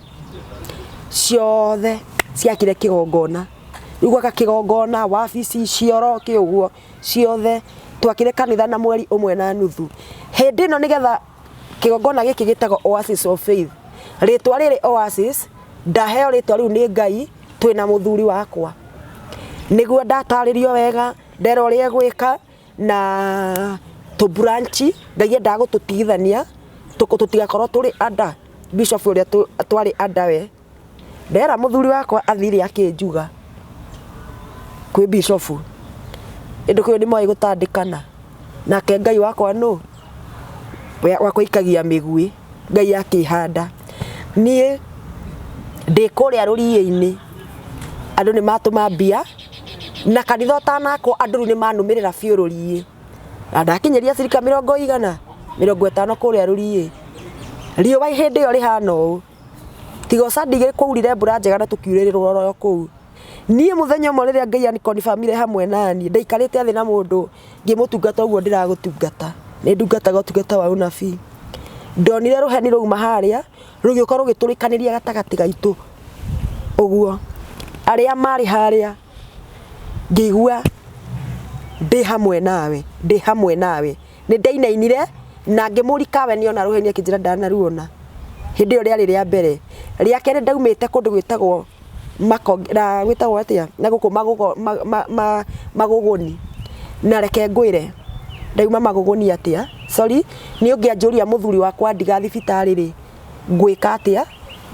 ciothe ciakire kĩgongona. Rĩu gwaka kĩgongona, wabici, cioro, kĩ ũguo ciothe, twakire kanitha na mweri ũmwe na nuthu. Hĩndĩ ĩno nĩgetha kĩgongona gĩkĩ gĩtagwo Oasis of Faith. Rĩtwa rĩrĩ Oasis, ndaheo rĩtwa rĩu nĩ Ngai twĩna mũthuri wakwa. Nĩguo ndatarĩrio wega, nderwo ũrĩa egwĩka na tũ branch, Ngai endaga gũtũtigithania tũtigakorwo tũrĩ under bishop ũrĩa twarĩ under we. Ndera mũthuri wakwa athire akĩnjuga kwĩ bishofu, ĩndĩ kũu nĩ moĩ gũtandĩkana, nake Ngai wakwa nũ wa kũikagia mĩguĩ, Ngai akĩhanda. Niĩ ndĩ kũrĩa rũriĩ-inĩ, andũ nĩ matũma mbia, na kanitha ũtanakwo andũ rĩu nĩ manũmĩrĩra biũ rũriĩ, na ndakinyĩria cirika mĩrongo igana, 50 kũrĩa rũriĩ, riũa hĩndĩ ĩyo rĩhana ũũ. Tiga ũcandĩire kwaurire mbura njega na tũkiurĩrĩrwo oro kũu. Niĩ mũthenya ũmwe rĩrĩa Ngai anikonibamire hamwe naniĩ, ndaikarĩte thĩ na mũndũ ngĩmũtungata ũguo ndĩragũtungata. Nĩ ndungataga ũtungata wa ũnabii. Ndonire rũheni rwauma harĩa, rũgĩũka rũgĩtũrĩkanĩria gatagatĩ gaitũ ũguo. Arĩa marĩ harĩa ngĩigua ndĩ hamwe nawe, ndĩ hamwe nawe. Nĩ ndainainire na ngĩmũrika we nĩona rũheni akĩnjĩra ndanaruona. Hĩndĩ ĩyo rĩarĩ rĩa mbere. Rĩa kerĩ ndaumĩte kũndũ gwĩtagwo Makonge, gwĩtagwo atĩa na gũkũ Magũgũni. Na reke ngwĩre ndauma Magũgũni atĩa, sorry, niĩ ũngĩanjũria mũthuri wakwa andiga thibitarĩ rĩ, ngwĩka atĩa?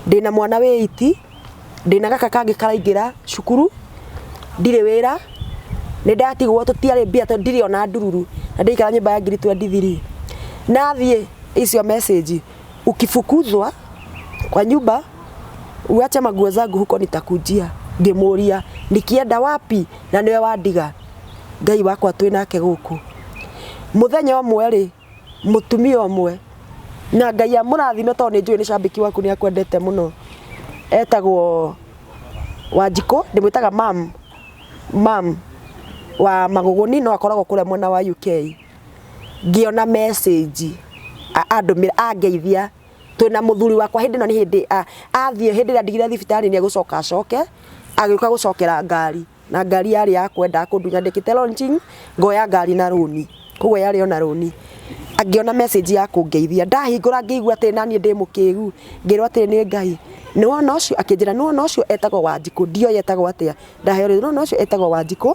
Ndĩna mwana wĩ iti, ndĩna gaka kangĩ karaingĩra cukuru, ndirĩ wĩra, nĩ ndatigwo tũtiarĩ mbia tondũ ndirĩ ona ndururu, na ndĩraikara nyũmba ya ngiri 23. Nathiĩ icio message, ukifukuzwa kwa nyumba uache manguo zangu huko nitakujia. Ngĩmũria nikienda wapi na nĩwe wandiga. Ngai wakwa twĩ nake gũkũ. Mũthenya ũmwe rĩ, mũtumia ũmwe na Ngai amũrathime tondũ nĩ njũĩ nĩ cambĩki waku nĩ akwendete mũno, etagwo Wanjikũ, ndĩmwĩtaga mam, mam wa Magũgũni no akoragwo kũrĩa mwena wa UK. Ngĩona message andũmĩra angeithia twĩna mũthuri wakwa hĩndĩ ĩno nĩ hĩndĩ athiĩ hĩndĩ ĩrĩa andigire thibitarĩ nĩ egũcoka acoke, agĩũka gũcokera ngari. Na ngari yarĩ ya kwenda kũndunya ndĩkĩte launching, ngoya ngari na rũni, koguo yarĩ ona rũni. Angĩona message ya kũngeithia, ndahingũra ngĩigua atĩ naniĩ ndĩ mũkĩgu, ngĩrwo atĩ nĩ Ngai. Nĩ wona ũcio, akĩnjĩra nĩ wona ũcio etagwo Wanjikũ, ndioĩ etagwo atĩa, ndaheo rĩtwa, nĩ wona ũcio etagwo Wanjikũ,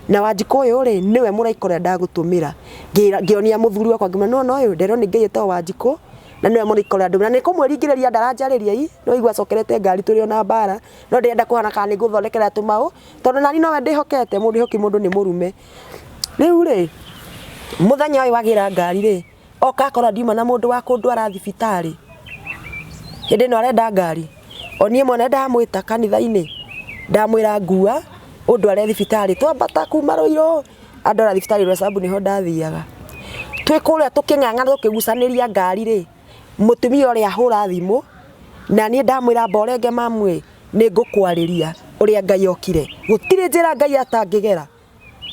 na Wanjikũ ũyũ rĩ, nĩwe mũraika ũrĩa ndagũtũmĩra. Ngĩonia mũthuri wakwa ngĩmwĩra nĩ wona ũyũ, nderwo nĩ Ngai etagwo Wanjikũ, na nĩwe mũraika ũrĩa ndũmĩra. Na nĩ kũmwĩringĩrĩria ndaranjarĩria ii, nĩ waigua acokerete ngari tũrĩ ona mbara, no ndĩrenda kũhana kana nĩ ngũthondekera tũmaũ, tondũ nani nowe ndĩhokete, mũndũ wĩhoki mũndũ nĩ mũrume. Rĩu rĩ, mũthenya ũyũ wagĩra ngari rĩ, oka akora ndiuma na mũndũ wa kũndwara thibitarĩ, hĩndĩ ĩno arenda ngari, o niĩ mwene ndamwĩta kanitha-inĩ, ndamwĩra ngua ũndware thibitarĩ, twambata kuma Ruiru, andwara thibitarĩ Roysambu nĩho ndathiaga. Twĩ kũrĩa tũkĩng'ang'ana tũkĩgucanĩria ngari rĩ, mũtumia ũrĩa ahũra thimũ, na niĩ ndamwĩra amba ũrenge mamu ĩ, nĩ ngũkwarĩria ũrĩa Ngai okire. Gũtirĩ njĩra Ngai atangĩgera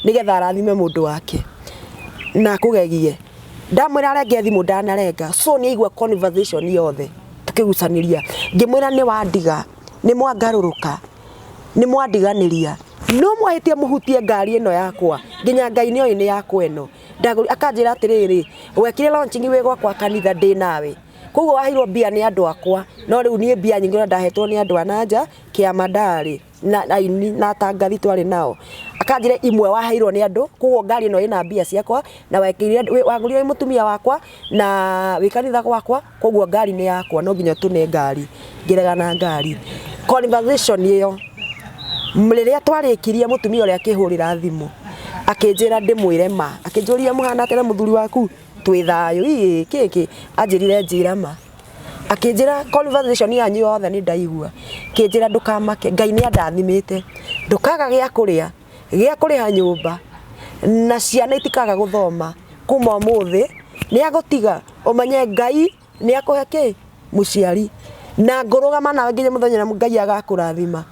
nĩgetha arathime mũndũ wake na akũgegie. Ndamwĩra arenge thimũ ndanarenga, so nĩ aigua conversation yothe tũkĩgucanĩria. Ngĩmwĩra nĩ wandiga, nĩ mwangarũrũka, nĩ mwandiganĩria, no mwahĩtia mũhutie ngari ĩno yakwa, nginya Ngai nĩ oĩ nĩ yakwa ĩno. Akanjĩra atĩrĩrĩ, wekire launching wĩ gwakwa kanitha ndĩ nawe, koguo waheirwo mbia nĩ andũ akwa, no rĩu niĩ mbia nyingĩ ũrĩa ndahetwo nĩ andũ a na nja, kĩama ndarĩ na aini na atangathi twarĩ nao. Akanjĩra imwe waheirwo nĩ andũ, koguo ngari ĩno ĩna mbia ciakwa, na wekĩrire wagũrire wĩ mũtumia wakwa, na wĩ kanitha gwakwa, koguo ngari nĩ yakwa, no nginya ũtũne ngari. Ngĩregana na ngari. Conversation ĩyo, rĩrĩa twarĩkirie mũtumia ũrĩa akĩhũrĩra thimũ, akĩnjĩra ndĩmwĩre ma, akĩnjũria mũhana atĩa na mũthuri waku, twĩ thayũ, ii kĩ kĩ, anjĩrire njĩra ma. Akĩnjĩra conversation yanyu yothe nĩ ndaigua, akĩnjĩra ndũkamake, Ngai nĩ andathimĩte, ndũkaga gĩa kũrĩa, gĩa kũrĩha nyũmba, na ciana itikaga gũthoma, kuma ũmũthĩ nĩ agũtiga ũmenye Ngai nĩ akũhe kĩ mũciari, na ngũrũgama nawe nginya mũthenya ũrĩa Ngai agakũrathima.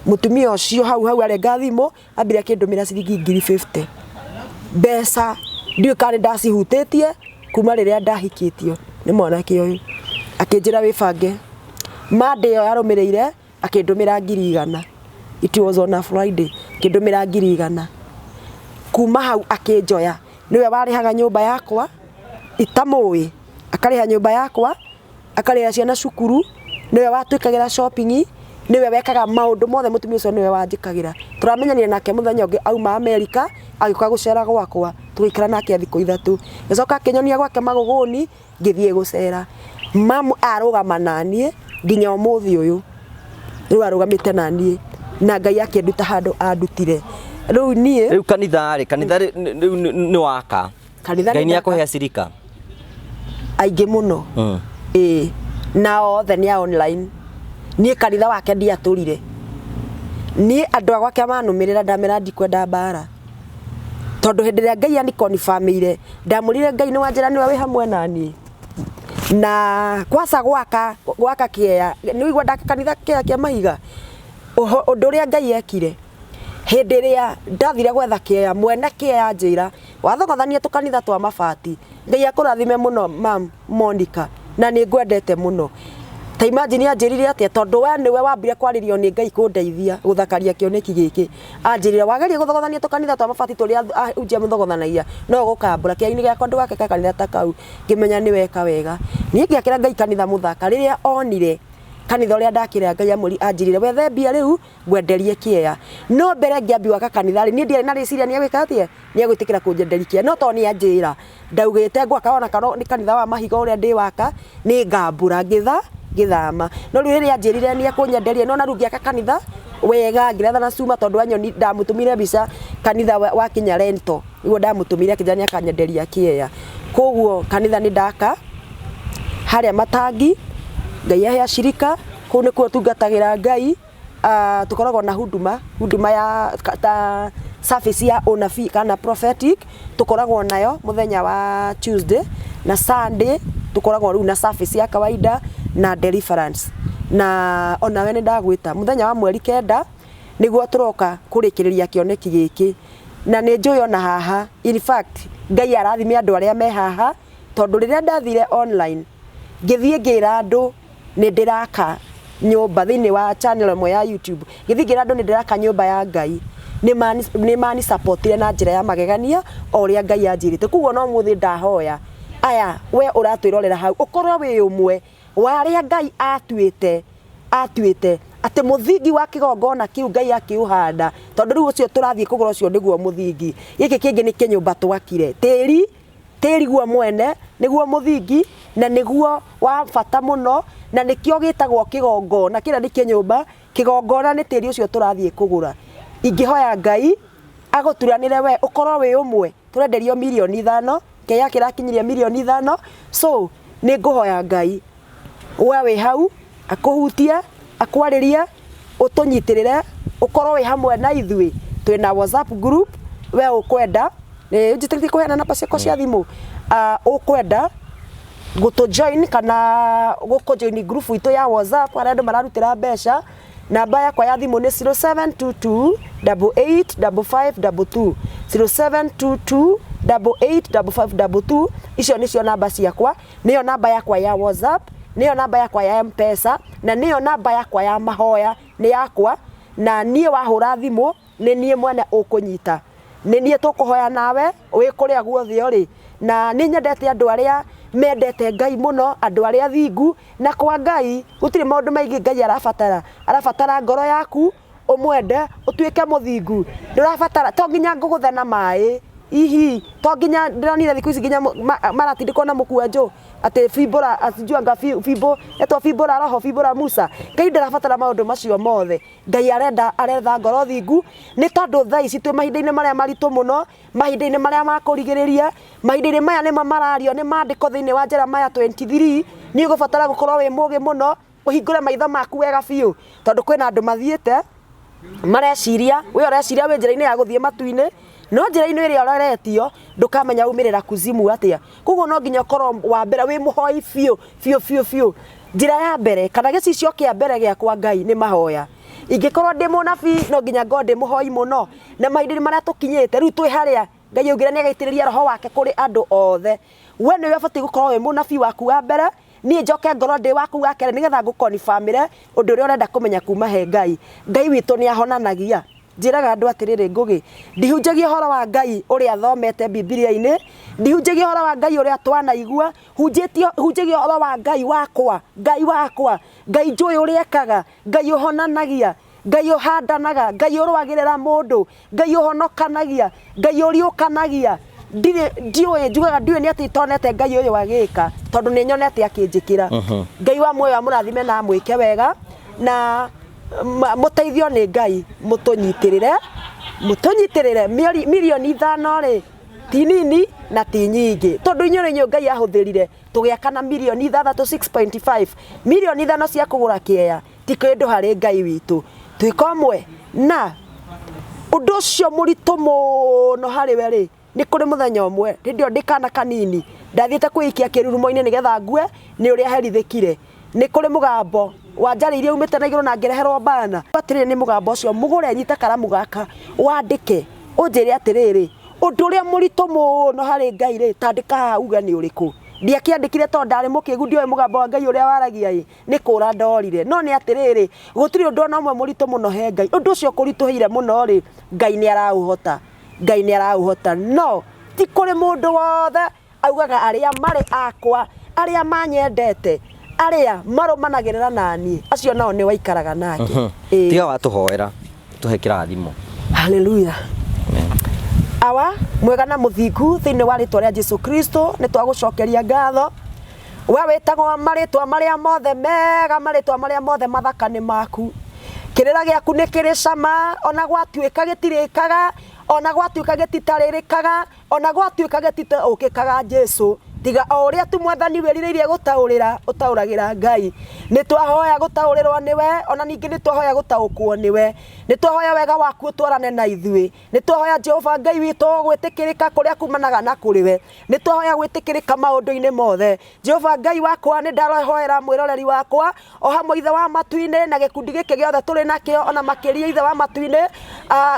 Mũtumia ũcio hau hau arenga thimũ, ambire akĩndũmĩra ciringi 50,000. Mbeca ndiũĩ kana nĩ ndacihutĩtie kuma rĩrĩa ndahikĩtio nĩ mwanake ũyũ. Akĩnjĩra wĩbange. Monday ĩyo yarũmĩrĩire akĩndũmĩra 100,000. It was on a Friday, akĩndũmĩra 100,000. Kuma hau akĩnjoya, nĩwe warĩhaga nyũmba yakwa itamũĩ, akarĩha nyũmba yakwa, akarĩhĩra ciana cukuru, nĩwe watwĩkagĩra shopping, nĩwe wekaga maũndũ mothe mũtumia ũcio nĩwe wanjĩkagĩra. Tũramenyanire nake mũthenya ũngĩ auma Amerika, agĩũka gũcera gwakwa, tũgĩikara nake thikũ 3. Agĩcoka akĩnyonia gwake Magũgũni, ngĩthiĩ gũcera. Mamu arũgama naniĩ nginya ũmũthĩ ũyũ, rĩu arũgamĩte naniĩ, na Ngai akĩnduta handũ andutire. Rĩu niĩ Rĩu kanitha rĩ, kanitha rĩu nĩ waka. Kanitha Ngai nĩ akũhe acirika aingĩ mũno. Ĩĩ, na othe nĩ a online. Niĩ kanitha wake ndiatũrire. Niĩ andũ a gwake manũmĩrĩra ndamera ndikwenda mbara. Tondũ hĩndĩ ĩrĩa Ngai anikonibamĩire, ndamwĩrire Ngai nĩ wanjĩra nĩwe wĩ hamwe na niĩ. Na kwaca gwaka gwaka kĩea, nĩ waigua ndaka kanitha kĩea kĩa mahiga? Ũndũ ũrĩa Ngai ekire, hĩndĩ ĩrĩa ndathire gwetha kĩea, mwene kĩea anjĩra, wathogothania tũkanitha twa mabati, Ngai akũrathime mũno mam Monica, na nĩ ngwendete mũno. Ta imagine anjĩrire atĩa, tondũ we nĩwe wambire kwarĩrio nĩ Ngai kũndeithia gũthakaria kĩoneki gĩkĩ. Anjĩrire wageria gũthogothania tũkanitha twa mabati tũrĩa ahunjia mũthogothanagia, no ũgũkambũra. Kĩea-inĩ gĩakwa ndũgake gakanitha ta kau. Ngĩmenya nĩ weka wega. Niĩ ngĩakĩra Ngai kanitha mũthaka. Rĩrĩa onire kanitha ũrĩa ndakĩra Ngai anjĩrire wethe mbia rĩu ngwenderie kĩea. No mbere ngĩambia gwaka kanitha rĩ, niĩ ndiarĩ na rĩciria nĩ egwĩka atĩa, nĩ egwĩtĩkĩra kũnjenderia kĩea. No tondũ nĩ anjĩra, ndaugĩte ngwaka ona kana nĩ kanitha wa mahiga ũrĩa ndĩwaka, nĩ ngambũra ngĩthama. No rĩu rĩrĩa anjĩrire nĩ ekũnyenderia, nĩ wona rĩu ngĩaka kanitha wega, ngĩretha na cuma tondũ anyoni ndamũtũmĩire mbica kanitha wakinya rento, nĩguo ndamũtũmĩire akĩnjĩra nĩ akanyenderia kĩea. Koguo kanitha nĩ ndaka harĩa Matangi, Ngai ahe acirika, kũu nĩkuo tungatagĩra Ngai. Tukoragwo na huduma, huduma ya ta service ya unabii kana prophetic tukoragwo nayo muthenya wa Tuesday na Sunday tukoragwo riu na service ya kawaida na deliverance. Na onawe nĩ ndagwĩta muthenya wa mweri 9 nĩguo tũroka kũrĩkĩrĩria kĩoneki gĩkĩ, na nĩ njũĩ ona haha, in fact Ngai arathime andũ arĩa me haha, tondũ rĩrĩa ndathire online ngĩthiĩ ngĩra andũ nĩ ndĩraka nyũmba thĩinĩ wa channel ĩmwe ya YouTube, ngĩthiĩ ngĩra andũ nĩ ndĩraka nyũmba ya Ngai. Nĩ mani supportire na njĩra ya magegania o ũrĩa Ngai anjĩrĩte. Koguo no mũthĩ ndahoya aya, we ũratwĩrorera hau, ũkorwo wĩ ũmwe wa arĩa Ngai atuĩte atĩ mũthingi wa kĩgongona kĩu Ngai akĩũhanda, tondũ rĩu ũcio tũrathiĩ kũgũra ũcio nĩguo mũthingi. Gĩkĩ kĩngĩ nĩ kĩnyũmba twakire. Tĩri guo mwene nĩguo mũthingi na nĩguo wa bata mũno, na nĩkĩo gĩtagwo kĩgongona. Kĩrĩa nĩ kĩnyũmba, kĩgongona nĩ tĩri ũcio tũrathiĩ kũgũra. Ingĩhoya Ngai agũturanĩre we ũkorwo wĩ ũmwe. Tũrenderio 5 mirioni, kĩaya kĩrakinyirie 5 mirioni, so nĩ ngũhoya Ngai we wĩ hau akũhutie, akwarĩrie, ũtũnyitĩrĩre, ũkorwo wĩ hamwe na ithuĩ. Twĩna WhatsApp group. We ũkwenda njĩtĩkĩtie kũheana namba ciakwa cia thimũ, ũkwenda gũtũ join kana gũkũ join group itũ ya WhatsApp harĩa andũ mararutĩra mbeca, namba yakwa ya thimũ nĩ 0722 88 55 22, 0722 88 55 22. Icio nĩcio namba ciakwa, nĩyo namba yakwa ya WhatsApp, nĩyo namba yakwa ya M-Pesa, na nĩyo namba yakwa ya mahoya, nĩ yakwa. Na niĩ wahũra thimũ nĩ niĩ mwene ũkũnyita, nĩ niĩ tũkũhoya nawe wĩ kũrĩa guothe ũrĩ. Na nĩ nyendete andũ arĩa mendete Ngai mũno, andũ arĩa thingu, na kwa Ngai gũtirĩ maũndũ maingĩ Ngai arabatara. Arabatara ngoro yaku ũmwende, ũtuĩke mũthingu. Ndũrabatara, to nginya ngũgũthe na maĩ ihi, to nginya ndĩronire thikũ ici nginya maratindĩkwo na mũkwanjũ atĩ bimbũra asijuanga bimbo etwo bimbũra roho bimbũra Musa. Ngai ndarabatara maũndũ macio mothe. Ngai arenda, aretha ngoro thingu, nĩ tondũ thaa ici twĩ mahinda-inĩ marĩa maritũ mũno, mahinda-inĩ marĩa ma kũrigĩrĩria, mahinda-inĩ maya nĩmo marario nĩ mandĩko thĩinĩ wa Jeremiah 23. Nĩ ũgũbatara gũkorwo wĩ mũgĩ mũno, ũhingũre maitho maku wega biũ, tondũ kwĩna andũ mathiĩte mareciria, we ũreciria wĩ njĩra-inĩ ya gũthiĩ matu-inĩ, no njĩra-inĩ ĩrĩa ũroretio ndũkamenya umĩrĩra kuzimu atĩa. Koguo no nginya ũkorwo wa mbere wĩ mũhoi biũ biũ biũ biũ. Njĩra ya mbere kana gĩcicio kĩa mbere gĩakwa Ngai nĩ mahoya. Ingĩkorwo ndĩ mũnabii no nginya ngorwo ndĩ mũhoi mũno, na mahinda-inĩ marĩa tũkinyĩte rĩu twĩ harĩa Ngai augire nĩ agaitĩrĩria roho wake kũrĩ andũ othe. We nĩwe ũbatiĩ gũkorwo wĩ mũnabii waku wa mbere, niĩ njoke ngorwo ndĩ waku wa kerĩ, nĩgetha ngũkonibamĩre ũndũ ũrĩa ũrenda kũmenya kuma he Ngai. Ngai witũ nĩ ahonanagia. Njĩraga andũ atĩrĩrĩ, Ngũgĩ, ndihunjagia ũhoro wa Ngai ũrĩa thomete Bibilia-inĩ, ndihunjagia ũhoro wa Ngai ũrĩa twanaigua, hunjagia ũhoro wa Ngai wakwa, Ngai wakwa, Ngai njũĩ ũrĩa ekaga, Ngai ũhonanagia, Ngai ũhandanaga, Ngai ũrũagĩrĩra mũndũ, Ngai ũhonokanagia, Ngai ũriũkanagia. Ndirĩ ndiũĩ, njugaga ndiũĩ nĩ atĩ itonete Ngai ũyũ agĩka, tondũ nĩ nyonete akĩnjĩkĩra. Ngai wa muoyo amũrathime na amwĩke wega, na mũteithio nĩ Ngai, mũtũnyitĩrĩre, mũtũnyitĩrĩre. 5 mirioni rĩ ti nini na ti nyingĩ, tondũ inyuĩ nĩ inyuĩ Ngai ahũthĩrire tũgĩaka na 6.5 mirioni, 5 mirioni cia kũgũra kĩea ti kĩndũ harĩ Ngai witũ. Twĩka ũmwe na ũndũ ũcio mũritũ mũno harĩ we rĩ, nĩ kũrĩ mũthenya ũmwe hĩndĩ ĩyo ndĩ kana kanini ndathiĩte kwĩikia kĩrurumo-inĩ nĩgetha ngue nĩ ũrĩa herithĩkire. Nĩ kũrĩ mũgambo wanjarĩirie umĩte na igũrũ na ngĩreherwo bana atĩrĩrĩ, nĩ mũgambo ũcio mũgũre, nyita karamu gaka wandĩke, ũnjĩre atĩrĩrĩ, ũndũ ũrĩa mũritũ mũno harĩ Ngai rĩ, tandĩka haha uge nĩ ũrĩkũ. Ndiakĩandĩkire tondũ ndarĩ mũkĩgu, ndioĩ mũgambo wa Ngai ũrĩa waragia ĩ, nĩ kũra ndorire. No nĩ atĩrĩrĩ, gũtirĩ ũndũ ona ũmwe mũritũ mũno he Ngai. Ũndũ ũcio kũritũhĩire mũno rĩ, Ngai nĩ araũhota, Ngai nĩ araũhota. No ti kũrĩ mũndũ wothe, augaga arĩa marĩ akwa, arĩa manyendete, arĩa marũmanagĩrĩra naniĩ, acio nao nĩ waikaraga nake. Ĩĩ. Tiga watũhoera, tũhe kĩrathimo. Haleluya. Awa mwega na mũthingu, thĩinĩ wa rĩtwa rĩa Jesu Kristo nĩ twagũcokeria ngatho. We wĩtagwo marĩtwa marĩa mothe mega, marĩtwa marĩa mothe mathaka nĩ maku. Kĩrĩra gĩaku nĩ kĩrĩ cama, ona gwatuĩka gĩtirĩkaga, ona gwatuĩka gĩtitarĩrĩkaga, ona gwatuĩka gĩtitaũkĩkaga. Jesu, tiga o ũrĩa tu Mwathani wĩrirĩirie gũtaũrĩra ũtaũragĩra. Ngai, nĩ twahoya gũtaũrĩrwo nĩwe, ona ningĩ nĩ twahoya gũtaũkwo nĩwe. Nĩ twahoya wega waku ũtwarane na ithuĩ. Nĩ twahoya, Jehova Ngai witũ, gwĩtĩkĩrĩka kũrĩa kumanaga na kũrĩ we. Nĩ twahoya gwĩtĩkĩrĩka maũndũ-inĩ mothe. Jehova Ngai wakwa, nĩ ndahoera mwĩroreri wakwa o hamwe, Ithe wa matu-inĩ, na gĩkundi gĩkĩ gĩothe tũrĩ nakĩo, ona makĩria, Ithe wa matu-inĩ,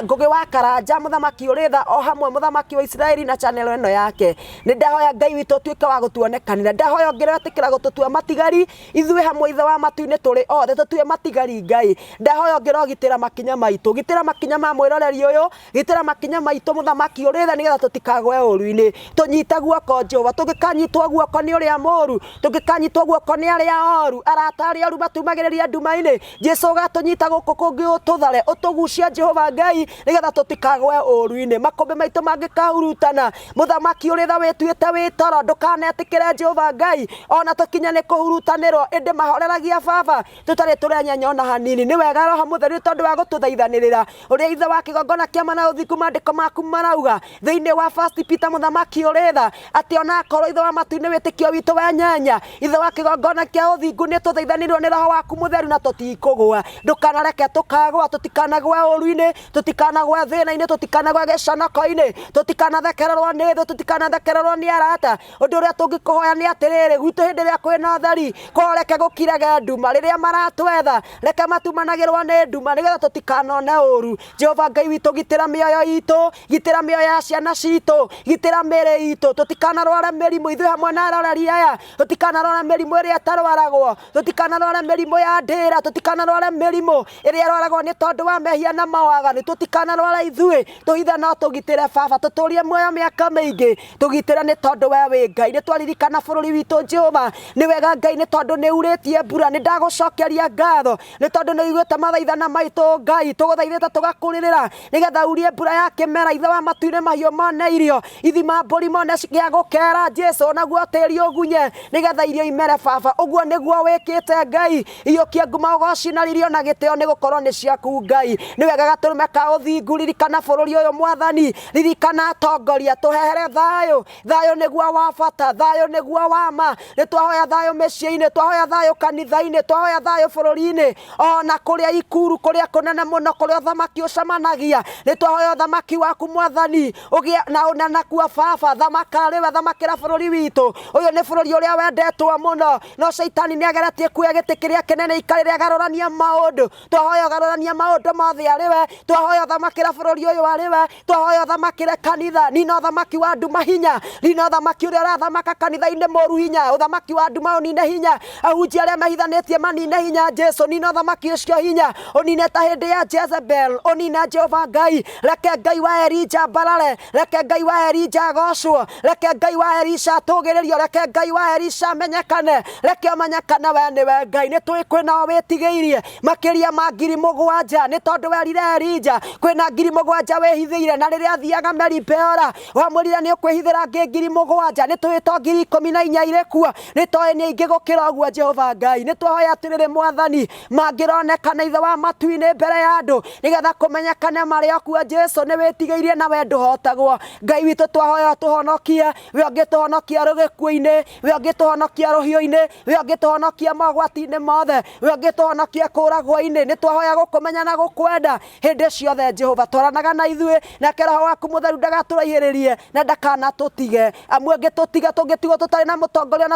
Ngũgĩ wa Karanja, mũthamaki ũrĩ tha, o hamwe mũthamaki wa Isiraeli na channel ĩno yake. Nĩ ndahoya, Ngai witũ, ũtuĩke Ũtuĩke wa gũtuonekanĩra. Ndahoya ũngĩretĩkĩra gũtũtua matigari ithuĩ hamwe, Ithe wa matu-inĩ, tũrĩ othe tũtue matigari. Ngai, ndahoya ũngĩrogitĩra makinya maitũ, gitĩra makinya ma mwĩroreri ũyũ, gitĩra makinya maitũ, Mũthamaki ũrĩ tha, nĩgetha tũtikagwe ũru-inĩ. Tũnyite guoko, Jehova. Tũngĩkanyitwo guoko nĩ ũrĩa mũru, tũngĩkanyitwo guoko nĩ arĩa oru, arata arĩa oru matumagĩrĩria nduma-inĩ, Jesu ũgatũnyita gũkũ kũngĩ, ũtũthare, ũtũgucie, Jehova Ngai, nĩgetha tũtikagwe ũru-inĩ. Makũmbĩ maitũ mangĩkahurutana, Mũthamaki ũrĩ tha, wĩtuĩte wĩ toro, ndũkanetĩkĩre, Jehova Ngai, ona tũkinye nĩ kũhurutanĩrwo, ĩndĩ mahoreragia Baba tũtarĩ tũrenyenya ona hanini. Nĩ wega, Roho Mũtheru, tondũ wa gũtũthaithanĩrĩra ũrĩa Ithe wa kĩgongona kĩa na ũthingu. Maandĩko maku marauga thĩinĩ wa First Peter, Mũthamaki ũrĩ tha, atĩ ona akorwo, Ithe wa matu-inĩ, wĩtĩkio witũ wenyenya, Ithe wa kĩgongona kĩa ũthingu, nĩ tũthaithanĩrwo nĩ Roho waku Mũtheru na tũtikũgũa. Ndũkanareke tũkagũa, tũtikanagũe ũru-inĩ, tũtikanagũe thĩna-inĩ, tũtikanagũe gĩconoko-inĩ, tũtikanathekererwo nĩ thũ, tũtikanathekererwo nĩ arata. Ũndũ ũrĩa tũngĩkũhoya nĩ atĩrĩrĩ, gwitũ hĩndĩ ĩrĩa kwĩna ũtheri, kũreke gũkirage nduma. Rĩrĩa maratwetha, reke matumanagĩrwo nĩ nduma, nĩgetha tũtikanone ũru. Jehova Ngai witũ, gitĩra mĩoyo itũ, gitĩra mĩoyo ya ciana citũ, gitĩra mĩrĩ itũ, tũtikanarware mĩrimũ ithuĩ hamwe na aroreri aya, tũtikanarware mĩrimũ ĩrĩa ĩtarwaragwo, tũtikanarware mĩrimũ ya ndĩra, tũtikanarware mĩrimũ ĩrĩa ĩrwaragwo nĩ tondũ wa mehia na mawaganu. Tũtikanarware ithuĩ, tũhithe no tũgitĩre, Baba, tũtũrie muoyo mĩaka mĩingĩ, tũgitĩre nĩ tondũ we wĩ Ngai. Nĩ twaririkana bũrũri witũ, Jehova. Nĩ wega, Ngai, nĩ tondũ nĩ urĩtie mbura. Nĩ ndagũcokeria ngatho nĩ tondũ nĩ ũiguĩte mathaithana maitũ. Ngai, tũgũthaithĩte, tũgakũrĩrĩra nĩgetha urie mbura ya kĩmera, Ithe wa matu-inĩ, mahiũ mone irio, ithima mbũri mone gĩa gũkera, Jesu, naguo tĩri ũgunye nĩgetha irio imere. Baba, ũguo nĩguo wĩkĩte. Ngai, iyũkia nguma, ũgoci na ririo na gĩtĩo, nĩ gũkorwo nĩ ciaku. Ngai, nĩ wega. Gatũrũme ka ũthingu, ririkana bũrũri ũyũ. Mwathani, ririkana atongoria, tũhehere thayũ. Thayũ nĩguo wa bata, thayũ nĩguo wa ma. Nĩ twahoya thayũ mĩciĩ-inĩ, twahoya thayũ kanitha-inĩ, twahoya thayũ bũrũri-inĩ, ona kũrĩa ikuru, kũrĩa kũnene mũno, kũrĩa ũthamaki ũcemanagia. Nĩ twahoya ũthamaki waku, Mwathani, ũgĩe na ũnene kuo. Baba, thamaka rĩwe, thamakĩra bũrũri witũ. Ũyũ nĩ bũrũri ũrĩa wendetwo mũno, no caitani nĩ ageretie kuoya gĩtĩ kĩrĩa kĩnene ikarĩre, agarũrania maũndũ. Twahoya ũgarũrania maũndũ mothe arĩwe. Twahoya ũthamakĩra bũrũri ũyũ arĩwe. Twahoya ũthamakĩre kanitha. Nina ũthamaki wa nduma hinya, nina ũthamaki ũrĩa ũrathamaka kanitha-inĩ mũru hinya. Ũthamaki wa nduma ũnine hinya, ahunjia arĩa mehithanĩtie manine hinya. Jesu, nina ũthamaki ũcio hinya, ũnine ta hĩndĩ ya Jezebel, ũnine. Jehova Ngai, reke Ngai wa Elija mbarare, reke Ngai wa Elija agocwo, reke Ngai wa Elisha atũgĩrĩrio, reke Ngai wa Elisha amenyekane, reke ũmenyekane we nĩwe Ngai. Nĩ tũĩ kwĩna o wĩtigĩirie makĩria ma 7,000, nĩ tondũ werire Elija kwĩna 7,000 wĩhithĩire, na rĩrĩa athiaga Meribeora wamwĩrire nĩ ũkwĩhithĩra angĩ 7,000. Nĩ tũĩ to 14,000 irĩ kuo, nĩ toĩ nĩ aingĩ gũkĩra ũguo. Jehova Ngai, nĩ twahoya atĩrĩrĩ, Mwathani, mangĩronekana, Ithe wa matu-inĩ, mbere ya andũ, nĩgetha kũmenyekane marĩ o kuo, Jesu, nĩ wĩtigĩirie na we ndũhotagwo. Ngai witũ, twahoya ũtũhonokie. We ũngĩtũhonokia rũgĩkuũ-inĩ, we ũngĩtũhonokia rũhiũ-inĩ, we ũngĩtũhonokia mogwati-inĩ mothe, we ũngĩtũhonokia kũragwo-inĩ. Nĩ twahoya gũkũmenya na gũkwenda hĩndĩ ciothe. Jehova, twaranaga na ithuĩ, nake Roho waku Mũtheru ndagatũraihĩrĩrie na ndakanatũtige, amu ũngĩtũtiga, tũngĩtigwo tũtarĩ na mũtongoria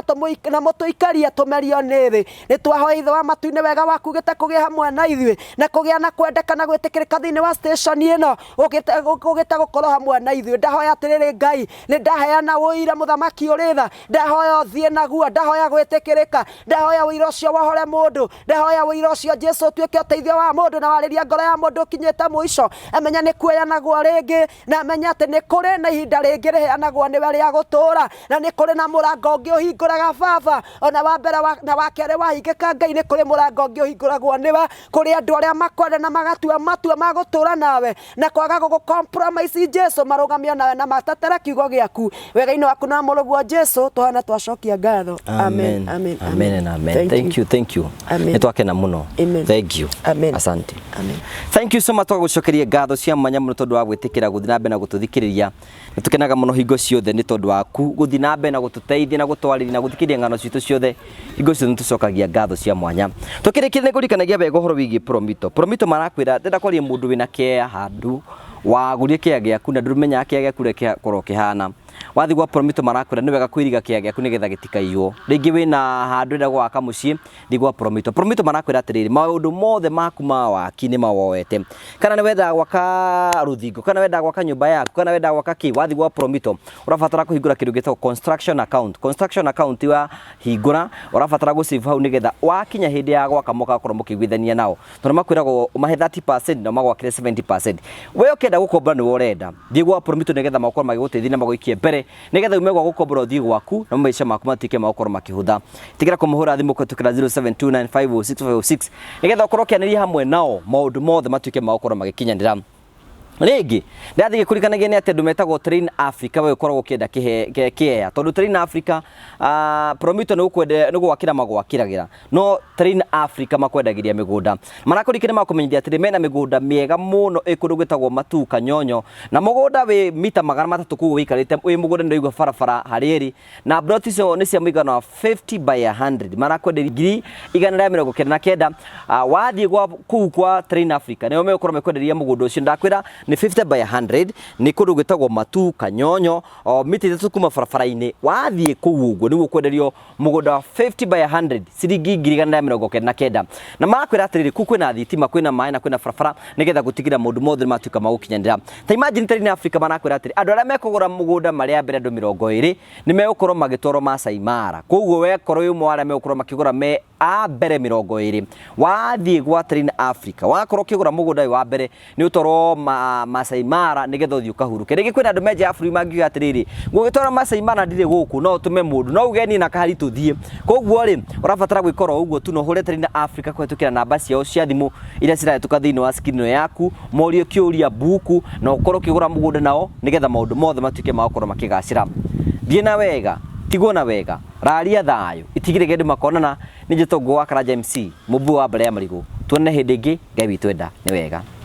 na mũtũikarie tũmerio nĩ thĩ. Nĩ twahoya, Ithe wa matu-inĩ, wega waku gĩte kũgĩa hamwe na ithuĩ na kũgĩa na kwendeka na gwĩtĩkĩrĩka thĩinĩ wa station ĩno, ũgĩte gũkorwo hamwe na ithuĩ. Ndahoya atĩrĩrĩ, Ngai, nĩ ndaheana ũira, Mũthamaki ũrĩ tha, ndahoya ũthiĩ naguo, ndahoya gwĩtĩkĩrĩka, ndahoya ũira ũcio wohore mũndũ, ndahoya ũira ũcio, Jesu, ũtuĩke ũteithio wa mũndũ na warĩria ngoro ya mũndũ ũkinyĩte mũico, amenya nĩ kuoyanagwo rĩngĩ, na amenye atĩ nĩ kũrĩ na ihinda rĩngĩ rĩheanagwo nĩwe rĩa gũtũũra, na nĩ kũrĩ na mũrango ũngĩ ũhingũraga, Baba, ona wa mbere na wa kerĩ wahingĩka. Ngai, nĩ kũrĩ mũrango ũngĩ ũhingũragwo nĩwe kũrĩ andũ arĩa makwenda na magatua matua ma gũtũũra nawe na kwaga gũgũ compromise. Jesu, marũgamio nawe na matetera kiugo gĩaku wega-inĩ waku na mũrũguo Jesu. Tũhana twacokia ngatho. Amen. Amen. Amen and amen. Thank you, thank you. Amen. Nĩ twakena mũno. Amen. Thank you. Amen. Asante. Amen. Thank you so much. Twagũcokeria ngatho cia mwanya mũno tondũ wa gwĩtĩkĩra gũthiĩ na mbere na gũtũthikĩrĩria. Nĩ tũkenaga mũno hingo ciothe nĩ tondũ waku gũthiĩ na mbere na gũtũteithia na gũtwarĩria na gũthikĩrĩria ng'ano citũ ciothe. Hingo ciothe nĩ tũcokagia ngatho cia mwanya. Tũkĩrĩkia, nĩ ngũririkanagia wega ũhoro wĩgiĩ Promito. Promito marakwĩra ndĩrenda kwaria mũndũ wĩna kea handũ wagũrire kĩa gĩaku na ndũmenyaga kĩa gĩaku ũrĩa kĩakorwo kĩhana. Wathiĩ gwa Promito marakwĩra nĩ wega kwĩriga kĩea gĩaku nĩgetha gĩtikaiywo. Rĩngĩ wĩna handũ ũrenda gwaka mũciĩ, thiĩ gwa Promito. Promito marakwĩra atĩrĩrĩ, maũndũ mothe maku ma waki nĩ mawoete. Kana nĩ wendaga gwaka rũthingo, kana wendaga gwaka nyũmba yaku, kana wendaga gwaka kĩ, wathiĩ gwa Promito ũrabatara kũhingũra kĩndũ gĩtagwo construction account. Construction account wa hingũra, ũrabatara gũ save hau nĩgetha wakinya hĩndĩ ya gwaka mũgakorwo mũkĩiguithania nao. Tondũ makwĩragwo ũmahe 30% na magwakĩre 70%. We ũkĩenda gũkombora nĩwe ũrenda, thiĩ gwa Promito nĩgetha makorwo magĩgũteithia na magũikie mbere nĩgetha ume gwa gũkombora ũthiĩ gwaku na maica maku matuĩke ma gũkorwo makĩhũtha. Tigĩra kũmũhũra thimũ kũhetũkĩra 0729506506 nĩgetha ũkorwo ũkĩanĩria hamwe nao maũndũ mothe matuĩke ma gũkorwo magĩkinyanĩra. Rĩngĩ ndĩrathiĩ gĩkũririkanagia nĩ atĩ andũ metagwo Train Africa we ũkoragwo ũkĩenda kĩea tondũ Train Africa Promito nĩ gwakĩra magwakĩragĩra no Train Africa makwendagĩria mĩgũnda. Marakũrikĩria makũmenyithia atĩrĩ mena mĩgũnda mĩega mũno ĩ kũndũ gwĩtagwo Matuu Kanyonyo na mũgũnda wĩ mita 300 kũu wĩikarĩte wĩ mũgũnda nĩ ũraigua barabara harĩa ĩrĩ na plot icio nĩ cia mũigana wa 50 by 100 marakwenderia 199,000. Wathiĩ gwa kũu kwa Train Africa nĩo megũkorwo mekwenderia mũgũnda ũcio. Ndakwĩra nĩ 50 by 100 nĩ kũndũ gwĩtagwo Matuu Kanyonyo o mita 3 kuma barabara-inĩ. Wathiĩ kũu ũguo nĩguo kwenderio mũgũnda wa 50 by 100 ciringi 199,000 na marakwĩra atĩrĩrĩ kũu kwĩna thitima kwĩna maĩ na kwĩna barabara nĩgetha gũtigĩrĩra maũndũ mothe nĩ matuĩka ma gũkinyanĩra. Ta imagine Train Africa marakwĩra atĩrĩ andũ arĩa mekũgũra mũgũnda marĩ a mbere andũ 20 nĩ megũkorwo magĩtwarwo Masai Mara. Koguo wekorwo wĩ ũmwe wa arĩa megũkorwo makĩgũra me a mbere 20 wathiĩ gwa Train Africa wakorwo ũkĩgũra mũgũnda wĩ wa mbere nĩ ũtwarwo Masai Mara nĩgetha ũthiĩ ũkahurũke. Rĩngĩ kwĩna andũ me nja ya bũrũri mangiuga atĩrĩrĩ ngũgĩtwara Masai Mara ndirĩ gũkũ no ũtũme mũndũ no uge niĩ na Kahari tũthiĩ. Koguo rĩ ũrabatara gwĩka oro ũguo tu na ũhũre Train Africa kũhetũkĩra namba ciao cia thimũ iria cirahĩtũka thĩinĩ wa screen ĩno yaku morie kĩũria buku na ũkorwo ũkĩgũra mũgũnda nao nĩgetha maũndũ mothe matuĩke ma gũkorwo makĩgacĩra. Thiĩ na wega, tigwo na wega, raria thayũ, itigĩrĩge andũ makonana. Nĩ njĩtwo Ngũgũ wa Karanja MC, mũmbuo wa mbere ya marigũ. Tuonane hĩndĩ ĩngĩ, Ngai witũ enda nĩ wega.